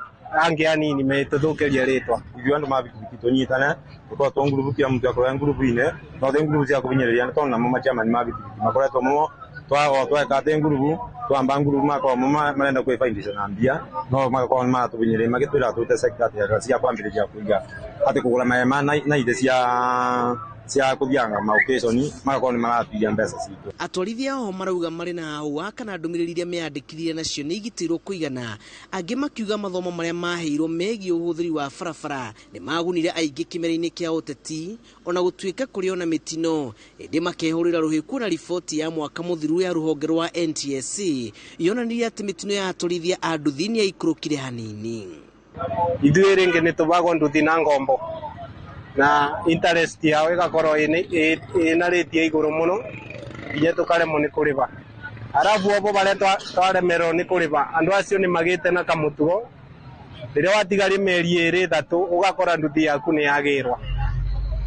angĩ anini metũthũkĩria rĩtwa. Ithuĩ andũ ma bikibiki tũnyitane, tũkorwo tũ ngurubu, kila mtu akorwo e ngurubu-inĩ, no ti ngurubu cia kũhinyĩrĩria tondũ namo machairman ma bikibiki makoretwo mo tweka atĩ ngurubu, twamba ngurubu makorwo mo marenda kwĩbaindisha na mbia, no magakorwo nĩmaratũhinyĩrĩria magĩtwĩra tũrute sector cia kwambĩrĩria kũiga atĩ kũgũra mahema na itĩ cia kũthianga ma occasion, magakorwo nĩmaratuia mbeca citũ. Atwarithia oho marauga marĩ na ahũa kana ndũmĩrĩri iria meyandĩkithirie nacio nĩ igitĩirwo kũigana, angĩ makiuga mathomo marĩa maheirwo megiĩ ũhũthĩri wa barabara nĩ magunire aingĩ kĩmera-inĩ kĩa ũteti ona gũtuĩka kũrĩ ona mĩtino, ĩndĩ makehũrĩra rũhĩ kuona riboti ya mwaka mũthiru ya rũhonge rwa NTSA yonanirie atĩ mĩtino ya atwarithia a nduthi nĩ yaikũrũkire hanini. Ithuĩ rĩngĩ nĩ tũbagwo nduthi na ngombo na interest yao ĩgakorwo ĩna rate ya igũrũ mũno nginya tũkaremwo nĩ kũrĩha. Arabu obo barĩa twaremerwo nĩ kũrĩha, andũ acio nĩ magĩte na kamũtugo, rĩrĩa watigaria mĩeri ĩrĩ ĩtatũ ũgakora nduthi yaku nĩ yagĩrwa,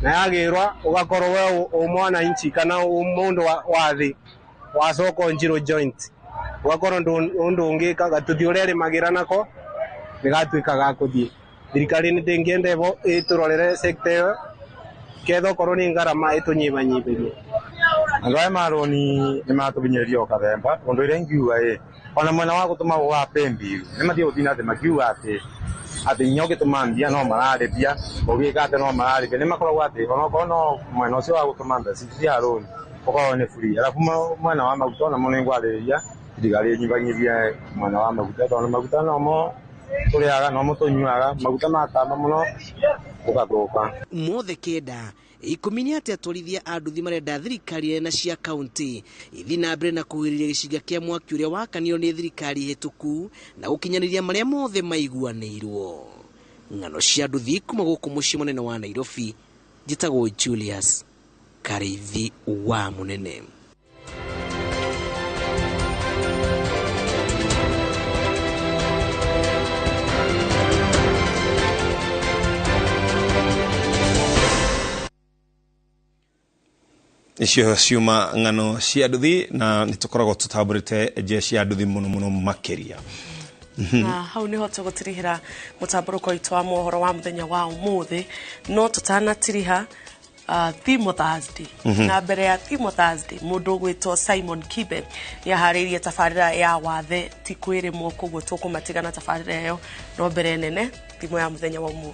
na yagĩrwa ũgakorwo we ũ mwananchi kana ũ mũndũ wa thĩ wacoka njiro joint, ũgakorwo ũndũ ũngĩka gatuthi ũrĩa ĩrĩmagĩra nako nĩ gatuĩka ga kũthiĩ. Thirikari nĩ ndĩngĩenda ĩtũrorere sector ĩyo ketha okorwo nĩ ngarama ĩtũnyibanyibĩrie. Andũ aya ma rũni nĩ maratũhinyĩrĩria o kathemba, ũndũ ũrĩa ingiuga ĩ ona mwena wa gũtũma wa pay bill nĩ mathiĩ gũtinda atĩ makiuga atĩ nginya ũgĩtũma mbia no mararĩbia, ũgĩka atĩ no mararĩbia, nĩ makoragwo atĩ onokorwo no mwena ũcio wa gũtũma mbeca ici cia rũni ũkoragwo nĩ free. Arabu mwena wa maguta onamo nĩ ngwarĩrĩria thirikari ĩnyibanyibie mwena wa maguta, tondũ maguta nomo tũrĩaga nomo tũnyuaga, maguta matamba mũno ũgathũka. Mothe kenda ikũmi nĩ atĩ atwarithia a nduthi marenda thirikari na cia kaunti ithiĩ na mbere na kũhĩrĩria gĩcinga kĩa mwaki ũrĩa wakanio nĩ thirikari hĩtũku na gũkinyanĩria marĩa mothe maiguanĩirwo. Ng'ano cia nduthi kuma gũkũ mũciĩ mũnene wa Nairobi, njĩtagwo Julius Karĩithi wa Mũnene. Icio ciuma ng'ano cia nduthi na nĩ tũkoragwo tũtambũrĩte nje cia nduthi mũno mũno makĩria. Na hau nĩho tũgũtirihĩra mũtambũrũko witũ wa mohoro wa mũthenya wa ũmũthĩ, no tũtanatiriha Thimo Thursday. Na mbere ya Thimo Thursday mũndũ ũgwĩtwo Simon Kibe nĩ aharĩirie tabarĩra ya wathe ti kwĩrĩmwo, koguo tũkũmatigana tabarĩra ĩyo, no mbere nene thimo ya mũthenya wa ũmũthĩ.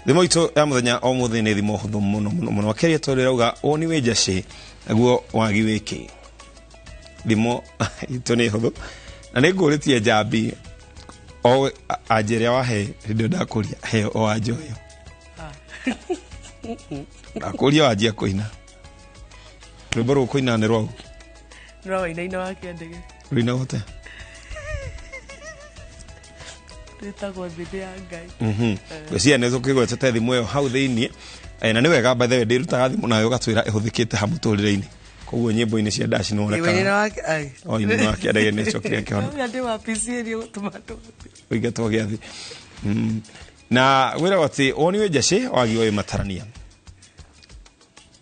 Thimo itũ ya mũthenya o mũthĩ nĩ thimo hũthũ mũno mũno mũno makĩria, tondũ ĩrauga woni wĩ njacĩ naguo wagi wĩ kĩ. Thimo itũ nĩ hũthũ na nĩ ngũrĩtie njambi o anja ĩrĩa wahe hĩndĩ ĩyo ndakũria he o anja ũyũ ndakũria wanjia kũina rwĩmbo rũu kũina nĩ rwau. Nĩ wainaina wa kĩandĩge. Rũina gũte. Rĩtagwo Thĩ ya Ngai. Ngwĩciria nĩ tũkĩgwetete thimũ ĩyo hau thĩiniĩ. Na nĩ wega, by the way, ndĩrutaga thimũ nawe ũgatwĩra ĩhũthĩkĩte ha mũtũrĩre-inĩ, koguo nyĩmbo-inĩ cia ndaci Wainaina wake ai. O inĩ wa kĩandege nĩ cokire kĩhono. Ũrĩa ndĩ wa PC ĩrĩa gũtũma andũ. Ũingatwo gĩathĩ. Na gwĩragwo atĩ woni wĩ njacĩ wagi wĩ matarania,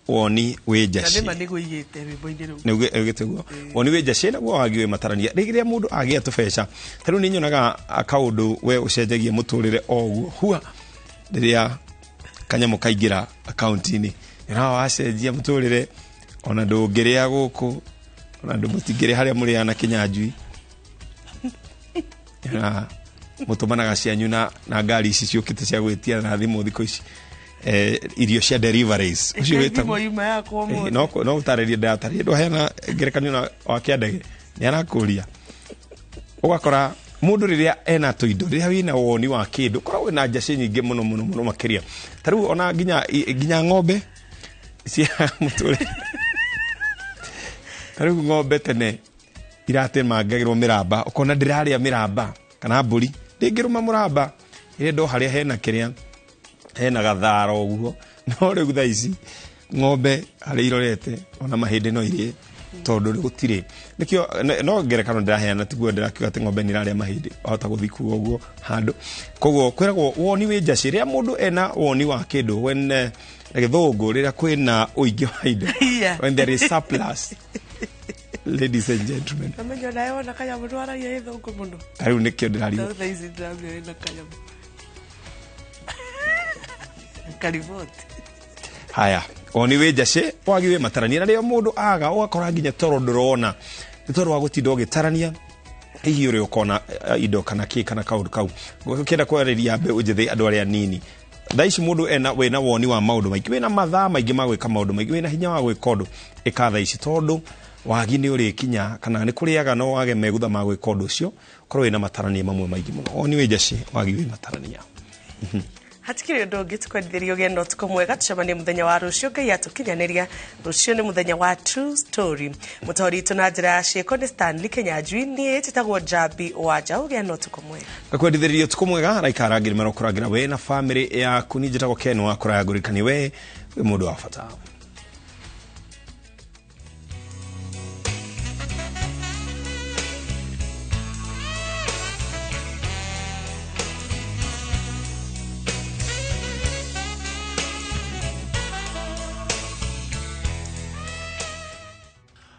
woni wĩ Na njacĩ. nĩma nĩguo igĩte rwĩmbo-inĩ rũu. Nĩ ugĩte guo woni wĩ njacĩ naguo wagi wĩ matarania. Rĩrĩa mũndũ agĩa tũbeca ta rĩu nĩ nyonaga kaũndũ we ũcenjagia mũtũrĩre o ũguo hua rĩrĩa kanyamũ kaingĩra akaunti-inĩ, nyonaga wacenjia mũtũrĩre, ona ndũngĩrĩa gũkũ, ona andũ mũtingĩrĩa harĩa mũrĩaga na kĩnyanjui, na mũtũmanaga cianyu na ngari ici ciũkĩte cia gwĩtia na thimũ thikũ ici, irio cia deliveries ũcio Ĩke wĩtagwo thimũ yuma yakwa ũmũthĩ. No ũtarĩrie, ndĩratarĩria ndwaheana ngerekanio na wa kĩandege nĩ arakũria. Ũgakora mũndũ rĩrĩa ena tũindo, rĩrĩa wĩna woni wa kĩndũ, ũkoragwo wĩna njacĩ nyingĩ mũno mũno mũno makĩria. Ta rĩu ona nginya ng'ombe cia mũtũrĩre, ta rĩu ng'ombe tene iratemangagĩrwo mĩramba, ũkona ndĩrarĩa mĩramba, kana mbũri ndĩngĩrũma mũramba, ĩrenda o harĩa hena kĩrĩa hena gathara ũguo. No rĩu thaa ici ng'ombe harĩa irorete ona mahĩndĩ no irĩe, tondũ gũtirĩ nĩkĩo no ngerekano ndĩraheana, tiguo ndĩrakiuga atĩ ng'ombe nĩ ĩrarĩa mahĩndĩ, wahota gũthiĩ kuo ũguo handũ. Koguo kwĩragwo woni wĩ njacĩ rĩrĩa mũndũ ena woni wa kĩndũ, when na gĩthũngũ rĩrĩa kwĩna ũingĩ wa indo, when there is surplus, ladies and gentlemen. Namenya nawe wona kanyamũ ndwaragia gĩthũngũ mũno. Ta rĩu nĩkĩo ndĩrarigwo. Rĩu thaa ici ndĩramenya wĩna kanyamũ kariboti. Haya, woni wĩ njacĩ wagi wĩ matarania, na rĩrĩa mũndũ aga ũgakora nginya toro ndũrona nĩ tondũ wa gũtinda ũgĩtarania hihi ũrĩa ũkona indo kana kĩ kana kaũndũ kau. Ũkĩenda kwarĩria mbeũ njĩthĩ, andũ arĩa nini thaa ici, mũndũ ena wĩna woni wa maũndũ maingĩ, wĩna mathaa maingĩ ma gwĩka maũndũ maingĩ, wĩna hinya wa gwĩka ũndũ, ĩka thaa ici, tondũ wagi nĩ ũrĩkinya kana nĩ kũrĩaga no wage megutha ma gwĩka ũndũ ũcio, korwo wĩna matarania mamwe maingĩ mũno. Woni wĩ njacĩ wagi wĩ matarania. Hatikĩrĩ ũndũ ũngĩ, tũkwendithĩria ũgĩe na ũtukũ mwega, tũcemanie mũthenya wa rũciũ Ngai atũkinyanĩria. Rũciũ nĩ mũthenya wa True Story. Mũtori witũ na njĩra ya ciĩko nĩ Stanley Kenyanjui, niĩ njĩtagwo Njambi wa Nja. Ũgĩe na ũtukũ mwega. Ngakwendithĩrĩria ũtukũ mwega, araika arangĩri marokũrangĩra we na famĩlĩ yaku. Niĩ njĩtagwo Ken wa kũraya, ngũririkanie we wĩ mũndũ wa bata.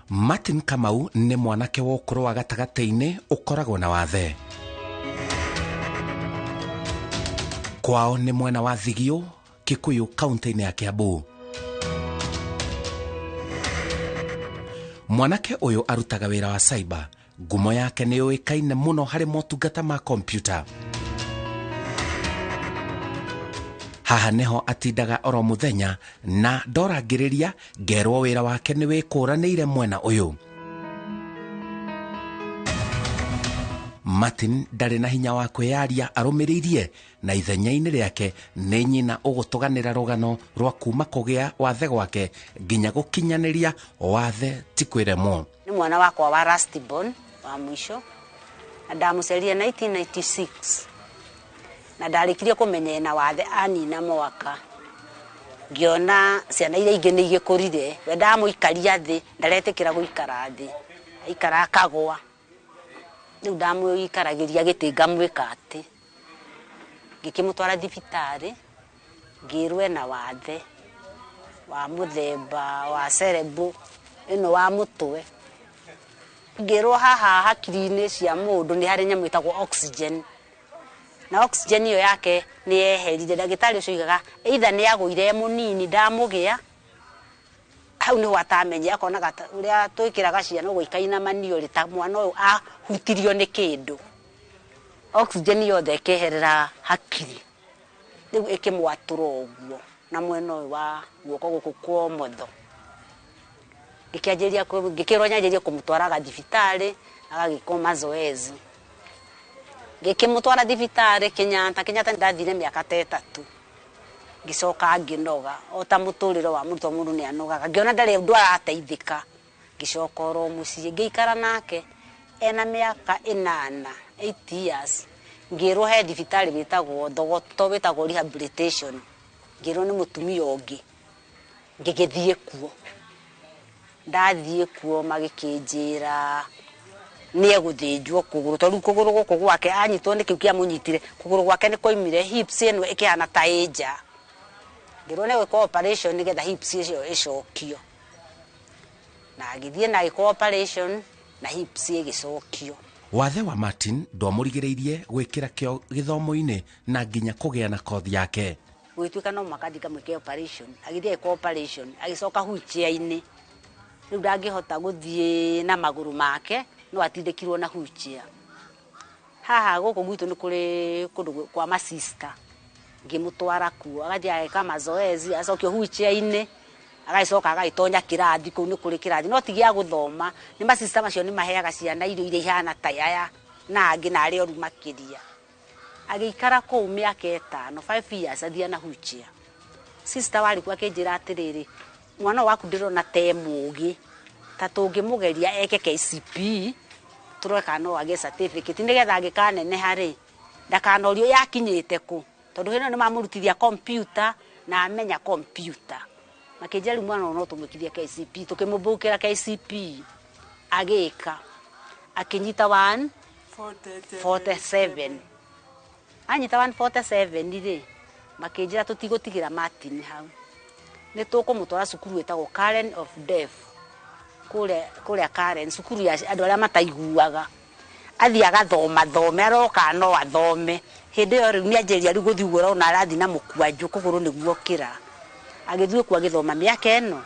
Martin Kamau nĩ mwanake wa ũkũrũ wa gatagatĩ-inĩ ũkoragwo na wathe. Kwao nĩ mwena wa Thigio, Kikuyu, kaunti-inĩ ya Kiambu. Mwanake ũyũ arutaga wĩra wa cyber. Ngumo yake nĩ yũĩkaine mũno harĩ motungata ma kompyuta. Haha nĩho atindaga oro mũthenya, na ndorangĩrĩria ngerwo wĩra wake nĩ wĩkũranĩire mwena ũyũ. Martin ndarĩ na hinya wa kwĩyaria arũmĩrĩirie, na ithenya-inĩ rĩake nĩ nyina ũgũtũganĩra rũgano rwa kuma kũgĩa wathe gwake nginya gũkinyanĩria wathe ti kwĩremwo. Nĩ mwana wakwa wa last born, wa mũico, na ndamũciarire 1996, na ndarĩkirie kũmenya ena wathe anina mwaka. Ngĩona ciana iria ingĩ nĩ igĩkũrire, we ndamũikaria thĩ ndaretĩkĩra gũikara thĩ, aikara akagwa. Rĩu ndamũikaragĩria gĩtĩ ngamwĩka atĩ, ngĩkĩmũtwara thibitarĩ, ngĩrwo ena wathe wa mũthemba wa cerebral ĩno wa mũtwe. Ngĩrwo haha hakiri-inĩ cia mũndũ nĩ harĩ nyamũ ĩtagwo oxygen, na oxygen ĩyo yake nĩ yeherire. Ndagĩtarĩ ũcio oigaga either nĩ agũire e mũnini ndamũgĩa, Hau niho atamenye akonaga uria twikiraga ciana guikaina manio ri ta mwana uyu ahutirio ni kindu. Oxygen yothe ikeherera hakiri riu ikimwatura uguo na mwena uyu wa guoko guku kwa umotho. Ngikianjĩrĩria ngĩkĩrwo nyanjĩrĩrie kũmũtwaraga thibitarĩ agagĩkwo mazoezi. Ngĩkĩmũtwara thibitarĩ Kenyatta. Kenyatta ndathire mĩaka ta 3. Ngĩcoka ngĩnoga o ta mũtũrĩre wa mũrutwo mũndũ nĩ anogaga. Ngĩona ndarĩ ũndũ arateithĩka. Ngĩcoka oro mũciĩ ngĩikara nake ena mĩaka 8, 8 years. Ngĩrwo he thibitarĩ wĩtagwo Thogoto wĩtagwo rehabilitation. Ngĩrwo nĩ mũtumia ũngĩ. Ngĩgĩthiĩ kuo. Ndathiĩ kuo magĩkĩnjĩra nĩ egũthĩnjwo kũgũrũ tondũ kũgũrũ gũkũ gwake anyitwo nĩ kĩu kĩamũnyitire kũgũrũ gwake nĩ kwaimire hips ĩno ĩkĩhana ta ĩnja. Ngĩrwo nĩ gwĩkwo operation nĩgetha hips ĩcio ĩcokio. Na agĩthiĩ na agĩkwo operation na hips ĩgĩcokio. Wathe wa Martin ndwamũrigĩrĩirie gwĩkĩra kĩo gĩthomo-inĩ na nginya kũgĩa na kothi yake. Gũgĩtuĩka no mũhaka thiĩ ngamwĩke operation. Agĩthiĩ agĩkwo operation agĩcoka wheelchair-inĩ. Rĩu ndangĩhota gũthiĩ na magũrũ make no atindĩkirwo na wheelchair. Haha gũkũ gwitũ nĩ kũrĩ kũndũ kwa masista. Ngĩmũtwara kuo agathiĩ ageka mazoezi acokio wheelchair-inĩ agagĩcoka agagĩtonya kĩrathi kũu nĩ kũrĩ kĩrathi no ti gĩa gũthoma nĩ masista macio nĩ maheaga ciana irio iria ihana ta aya na angĩ na arĩa oru makĩria. Agĩikara kũu mĩaka 5, 5 years athiĩ na wheelchair. Sister warĩ kuo akĩnjĩra atĩrĩrĩ, mwana waku ndĩrona ta e mũũgĩ ta tũngĩmũgeria eke KCPE tũrore kana no agĩe certificate nĩgetha angĩkaneneha rĩ ndakanorio yakinyĩte kũ tondũ hĩndĩ ĩyo nĩmamũrutithia computer na amenya computer. Makĩnjĩra rĩu mwana ũyũ no tũmwĩkithie KCPE. Tũkĩmũbũkĩra KCPE agĩka akĩnyita 147. Anyita 147 rĩ makĩnjĩra tũtigũtigĩra Martin hau nĩ tũkũmũtwara cukuru ĩtagwo Karen of Deaf kũrĩa Karen cukuru ya andũ arĩa mataiguaga. Athiĩ agathoma thome aroka no athome. Hĩndĩ ĩyo rĩu nĩanjĩrĩria rĩu gũthiĩ ũguo ũrona arathiĩ na mũkwanjũ kũgũrũ nĩguo kĩra. Agĩthiĩ kuo agĩthoma mĩaka ĩno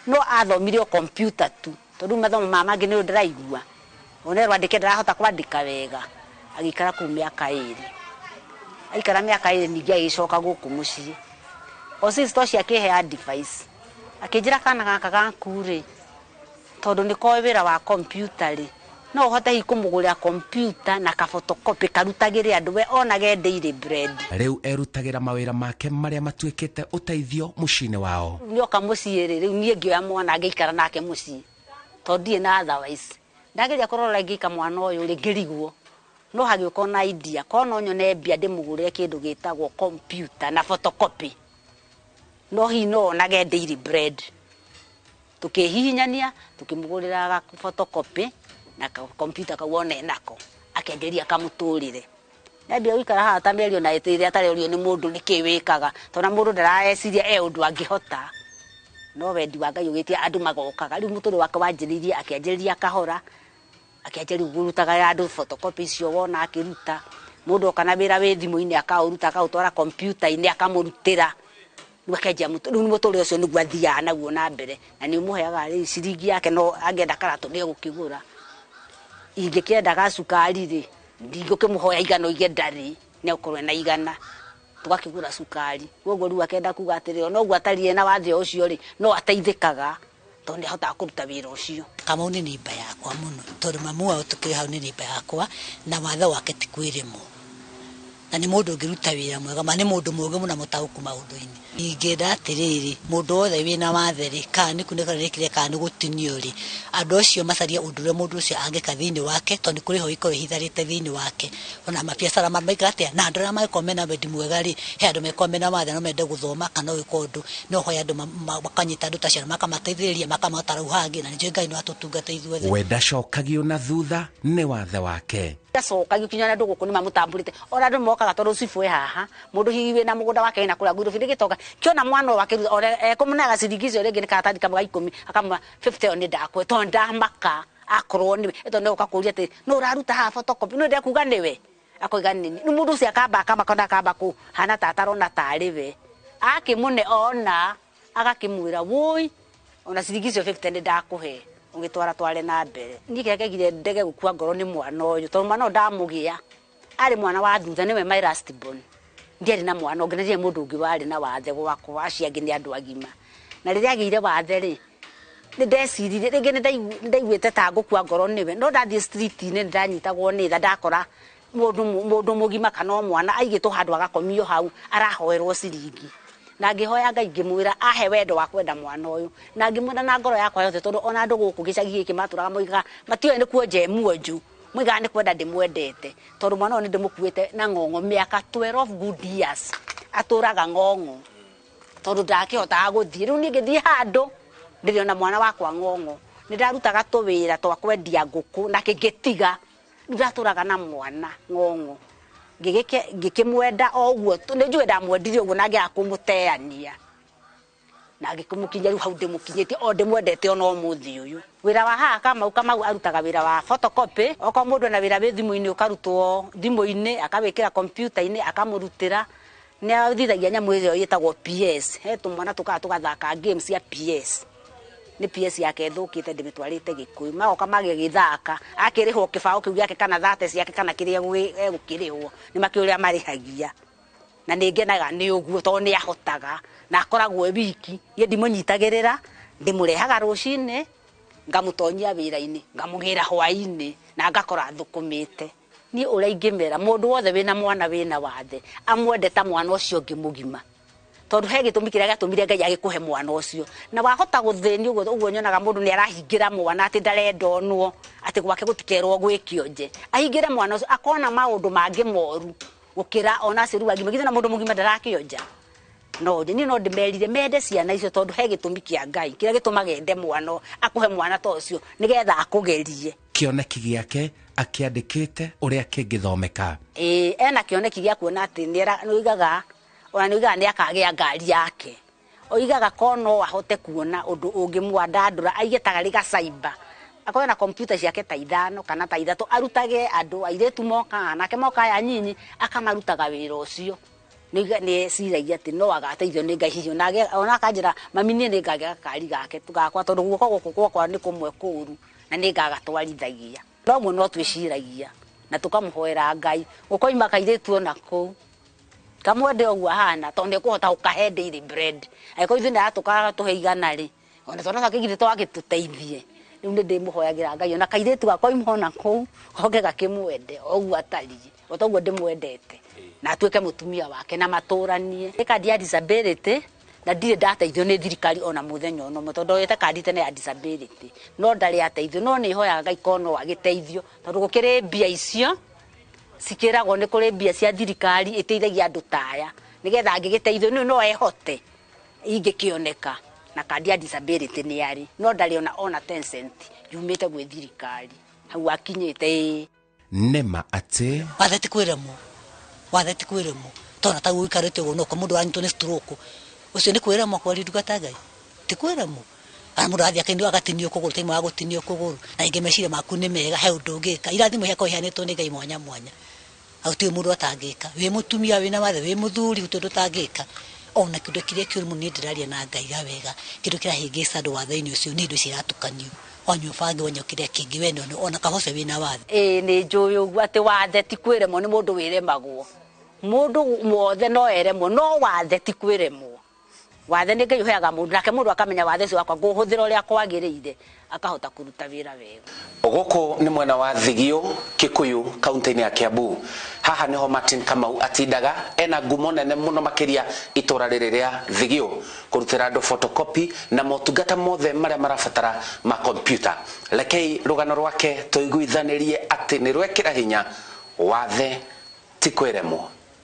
no athomire o computer tu tondũ mathomo maya mangĩ nĩ ndĩraigua onerwo andĩke ndarahota kwandĩka wega. Agĩikara kũu mĩaka 2. Aikara mĩaka 2 ningĩ agĩcoka gũkũ mũciĩ. O sister ũcio akĩhe advice akĩnjĩra kana gaka gaku rĩ tondũ nĩ koĩ wĩra wa computer rĩ no ũhote hihi kũmũgũrĩra computer na ka photocopy karutagĩre andũ we onage daily bread. Rĩu erutagĩra mawĩra make marĩa matuĩkĩte ũteithio mũciĩ-inĩ wao. Nĩoka mũciĩ rĩ rĩu niĩ ngĩoya mwana ngĩikara nake mũciĩ tondũ ndirĩ na otherwise. Ndageria kũrora ngĩika mwana ũyũ rĩ ngĩrigwo no hagĩũka na idea korwo no nyone mbia ndĩmũgũrĩre kĩndũ gĩtagwo computer na photocopy no hihi no onage daily bread. Tũkĩhihinyania tũkĩmũgũrĩra ga photocopy na computer kau one nako akĩanjĩrĩria kamũtũrĩre. Ndambia gũikara haha ta mĩario na ĩtĩrĩa atarĩ nĩ mũndũ nĩkĩ wĩkaga tondũ mũndũ ndaraeciria e ũndũ angĩhota no wendi wa Ngai ũgĩtia andũ magokaga. Rĩu mũtũrĩre wake wanjĩrĩirie akĩanjĩrĩria kahora akĩanjĩrĩria kũrutaga andũ photocopy icio wona akĩruta mũndũ oka na wĩra wĩ thimũ-inĩ akaũruta akaũtwara kompiuta-inĩ akamũrutĩra. Rĩu akĩanjia rĩu mũtũrĩre ũcio nĩguo athiaga naguo na mbere na nĩ ũmũheaga rĩu ciringi yake no angĩenda karatũ nĩ egũkĩgũra. Ingĩkĩenda gacukari rĩ ndingũkĩmũhoya igana oige ndarĩ nĩ egũkorwo ena igana tũgakĩgũra cukari. Koguo rĩu akenda kuga atĩrĩ ona ũguo atariĩ na wathe ũcio rĩ no ateithĩkaga tondũ nĩ ahotaga kũruta wĩra ũcio. Kamau nĩ nĩmba yakwa mũno tondũ mamu wao tũkĩrĩ hau nĩ nĩmba yakwa na wathe wake ti kwĩrĩmwo na nĩ mũndũ ũngĩruta wĩra mwega ma nĩ mũndũ mũũgĩ mũno mũtaũku maũndũ-inĩ. Ingĩenda atĩrĩrĩ mũndũ wothe wĩna wathe rĩ kana nĩ kunĩka rĩkĩre kana nĩ gũtinio rĩ andũ acio macarie ũndũ ũrĩa mũndũ ũcio angĩka thĩinĩ wake tondũ nĩ kũrĩ ho ikorwo ihitharĩte thĩinĩ wake ona mabiacara maikara atĩa na andũ arĩa mangĩkorwo mena wendi mwega rĩ he andũ mangĩkorwo mena wathe no mende gũthoma kana gwĩka ũndũ no hoya andũ makanyita andũ ta acio makamateithĩrĩria makamatara hau hangĩ na nĩnjũĩ Ngai no atũtungate ithuothe. We ndacokagio na thutha nĩ wathe wake. Ndacokagio kinya na andũ gũkũ nĩ mamũtambũrĩte ona andũ mokaga tondũ cibũ e haha mũndũ hihi wĩna mũgũnda wake na kũrĩa ngurubu gĩtonga kĩona mwana ũyũ akĩruta ona ekũmũneaga ciringi icio rĩngĩ nĩ karatathi kamwe ga 10 akamũha 50 ĩyo nĩ ndakũhe tondũ ndamaka akorwo nĩwe tondũ nĩegũka kũũria atĩrĩ nũ ũraruta haha photocopy nũ ndekuga nĩwe akoiga nĩ niĩ. Rĩu mũndũ ũcio akamba akamaka na akamba kũhana ta atarona tarĩ we akĩmũne ona agakĩmwĩra wũi Ona ciringi icio 50 nĩ ndakũhe ũgĩtwara tware na mbere. Niĩ kĩrĩa kĩagire ndege gũkua ngoro nĩ mwana ũyũ, tondũ mwana ũyũ ndamũgĩa arĩ mwana wa thutha, nĩwe my last born. Ndiarĩ na mwana ũngĩ, na ndirĩ mũndũ ũngĩ warĩ na wathe gwakwa, acio angĩ nĩ andũ agima. Na rĩrĩa agĩire wathe rĩ, nĩ ndeciririe rĩngĩ nĩ ndaiguĩte ta ngũkua ngoro nĩwe, no ndathiĩ street-inĩ nĩ ndanyitagwo nĩ tha, ndakora mũndũ mũgima kana o mwana aigĩtwo handũ agakomio hau arahoerwo ciringi. Na ngĩhoya Ngai ngĩmwĩra ahe wendo wa kwenda mwana ũyũ, na ngĩmwenda na ngoro yakwa yothe, tondũ ona andũ gũkũ gĩcagi gĩkĩ matũraga moigaga matiũĩ nĩ kuonja emuonju, moigaga nĩ kwenda ndĩmwendete, tondũ mwana ũyũ nĩ ndĩmũkuĩte na ng'ong'o mĩaka 12 good years atũraga ng'ong'o, tondũ ndakĩhotaga gũthiĩ. Rĩu niĩ ngĩthiĩ handũ ndĩrĩona mwana wakwa ng'ong'o, nĩ ndarutaga tũwĩra twa kwendia ngũkũ na ngĩtiga, rĩu ndatũraga na mwana ng'ong'o. Ngĩkĩmwenda o ũguo, nĩ njũĩ ndamwendire ũguo na ngĩaga kũmũteania, na ngĩkĩmũkinyia rĩu hau ndĩmũkinyĩtie, o ndĩmwendete ona ũmũthĩ ũyũ. Wĩra wa haha Kamau, Kamau arutaga wĩra wa photocopy, okorwo mũndũ ena wĩra wĩ thimũ-inĩ ũkarutwo thimũ-inĩ akawĩkĩra kompiuta-inĩ akamũrutĩra. Nĩ athithagia nyamũ ĩyo ĩtagwo PS, he tũmwana tũkaga tũgathaka games cia PS, nĩ PS yake ĩthũkĩte ndĩmĩtwarĩte Gĩkũyũ, magoka magĩgĩthaka, akĩrĩhwo kĩbaũ kĩu gĩake kana thate ciake kana kĩrĩa egũkĩrĩhwo, nĩ makĩũĩ ũrĩa marĩhagia. Na nĩ ngenaga nĩ ũguo tondũ nĩ ahotaga na akoragwo e wiki, niĩ ndimũnyitagĩrĩra, ndĩmũrehaga rũcinĩ ngamũtonyia wĩra-inĩ, ngamũgĩra hwaĩ-inĩ na ngakora thũkũmĩte. Niĩ ũrĩa ingĩmera mũndũ wothe wĩna mwana wĩna wathe amwende ta mwana ũcio ũngĩ mũgima, tondũ he gĩtũmi kĩrĩa gĩatũmire Ngai agĩkũhe mwana ũcio, na wahota gũthĩnio ũguo. Ũguo nyonaga mũndũ nĩ arahingĩra mwana atĩ ndarenda onwo, atĩ gwake gũtikerwo gwĩkio nje, ahingĩre mwana ũcio akona maũndũ mangĩ moru gũkĩra ona acio rĩu agima. Githĩ na mũndũ mũgima ndarakĩonja? No niĩ no ndĩmerire mende ciana icio, tondũ he gĩtũmi kĩa Ngai kĩrĩa gĩtũmaga ende mwana, akũhe mwana ta ũcio nĩgetha akũgerie. Kĩoneki gĩake akĩandĩkĩte ũrĩa kĩngĩthomeka. Ĩĩ, ena kĩoneki gĩa kuona atĩ nĩ oigaga, ona nĩ oigaga nĩ akagĩa ngari yake, oigaga ko no ahote kuona ũndũ ũngĩmwandandũra aige ta garĩ gacaimba, akorwo na kompiuta ciake ta 5 kana ta 3, arutage andũ airĩtu moka anake moka aya nyinyi, akamarutaga wĩra ũcio. Nĩ eciragia atĩ no agateithio nĩ Ngai hihi, ona akanjĩra mami niĩ nĩ ngagĩa gakari gake gakwa, tondũ guoko gũkũ gwakwa nĩ kũmwe kũũru na nĩ ngagatwarithagia. No ũguo no twĩciragia na tũkamũhoera Ngai gũkoima kairĩtu ona kũu kamwende ũguo ahana, tondũ nĩ ekũhota gũkahe daily bread. Angĩkorwo ithuĩ nĩ aratũkaga tũhe 100 rĩ, ona twana twake githĩ twagĩtũteithie. Rĩu nĩ ndĩmũhoyagĩra Ngai ona kairĩtu gakoima ona kũu koke gakĩmwende o ũguo atariĩ, o ta ũguo ndĩmwendete, na atuĩke mũtumia wake na matũranie. Nĩ kandi ya disability na ndirĩ ndateithio nĩ thirikari ona mũthenya ona ũmwe, tondũ ndoete kandi tene ya disability no ndarĩ ateithio, no nĩ hoyaga Ngai korwo no agĩteithio, tondũ gũkĩrĩ mbia icio cikĩragwo nĩ kũrĩ mbia cia thirikari ĩteithagia andũ ta aya, nĩgetha angĩgĩteithio nĩ no ehote ingĩkĩoneka. Na kandi ya disability nĩ arĩ, no ndarĩ ona 10 cent yumĩte gwĩ thirikari hau akinyĩte. Nĩma atĩ wathe ti kwĩremwo, wathe ti kwĩremwo, tondũ ta ũikarĩte ũguo no mũndũ aranyitwo nĩ stroke, ũcio nĩ kwĩremwo kwari ndungata Ngai, ti kwĩremwo. Ana mũndũ athiĩ akainwo agatinio kũgũrũ, time wa gũtinio kũgũrũ, na ingĩ meciria maku nĩ mega, he ũndũ ũngĩka. Irathimo ciakwa iheanĩtwo nĩ Ngai mwanya mwanya, gũtirĩ mũndũ atangĩka. Wĩ mũtumia wĩna wathe, wĩ mũthuri, gũtirĩ ũndũ ũtangĩka. Ona kĩndũ kĩrĩa kĩũru mũno niĩ ndĩraria na Ngai wega, kĩndũ kĩrahĩngĩca andũ wathe-inĩ ũcio nĩ indo ciratukanio, wanyua bangi wanyua kĩrĩa kĩngĩ, we ona kahoce wĩna wathe. Ĩĩ nĩ njũĩ ũguo atĩ wathe ti kwĩremwo, nĩ mũndũ wĩremagwo, mũndũ wothe no eremwo, no wathe ti kwĩremwo. Wathe nĩ Ngai ũheaga mũndũ, nake mũndũ akamenya wathe ũcio wakwa ngũhũthĩra ũrĩa kwagĩrĩire, akahota kũruta wĩra wega. Gũkũ nĩ mwena wa Thigio, Kikuyu, kaunti-inĩ ya Kiambu. Haha nĩho Martin Kamau atindaga, ena ngumo nene mũno makĩria itũra rĩrĩ rĩa Thigio, kũrutĩra andũ photocopy na motungata mothe marĩa marabatara ma kompyuta. Rekei rũgano rwake tũiguithanĩrie atĩ nĩ rwekĩra hinya wathe ti kwĩremwo.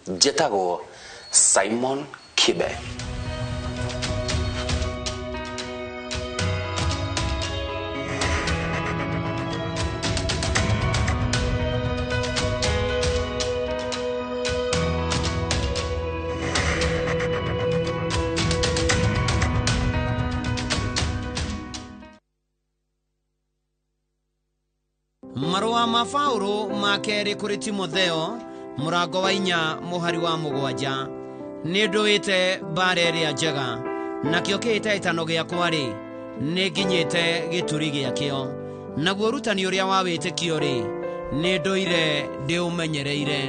Njĩtagwo Simon Kibe. Marũa ma Paũlũ ma kerĩ kũrĩ Timotheo mũrango wa 4 mũhari wa 7. Nĩ ndũĩte mbara ĩrĩa njega, nakĩo kĩhĩtahĩtano gĩakwa rĩ Nĩ nginyĩte gĩturi gĩakĩo, naguo ũrutani ũrĩa wa wĩtĩkio-rĩ, nĩ ndũire ndĩũmenyereire.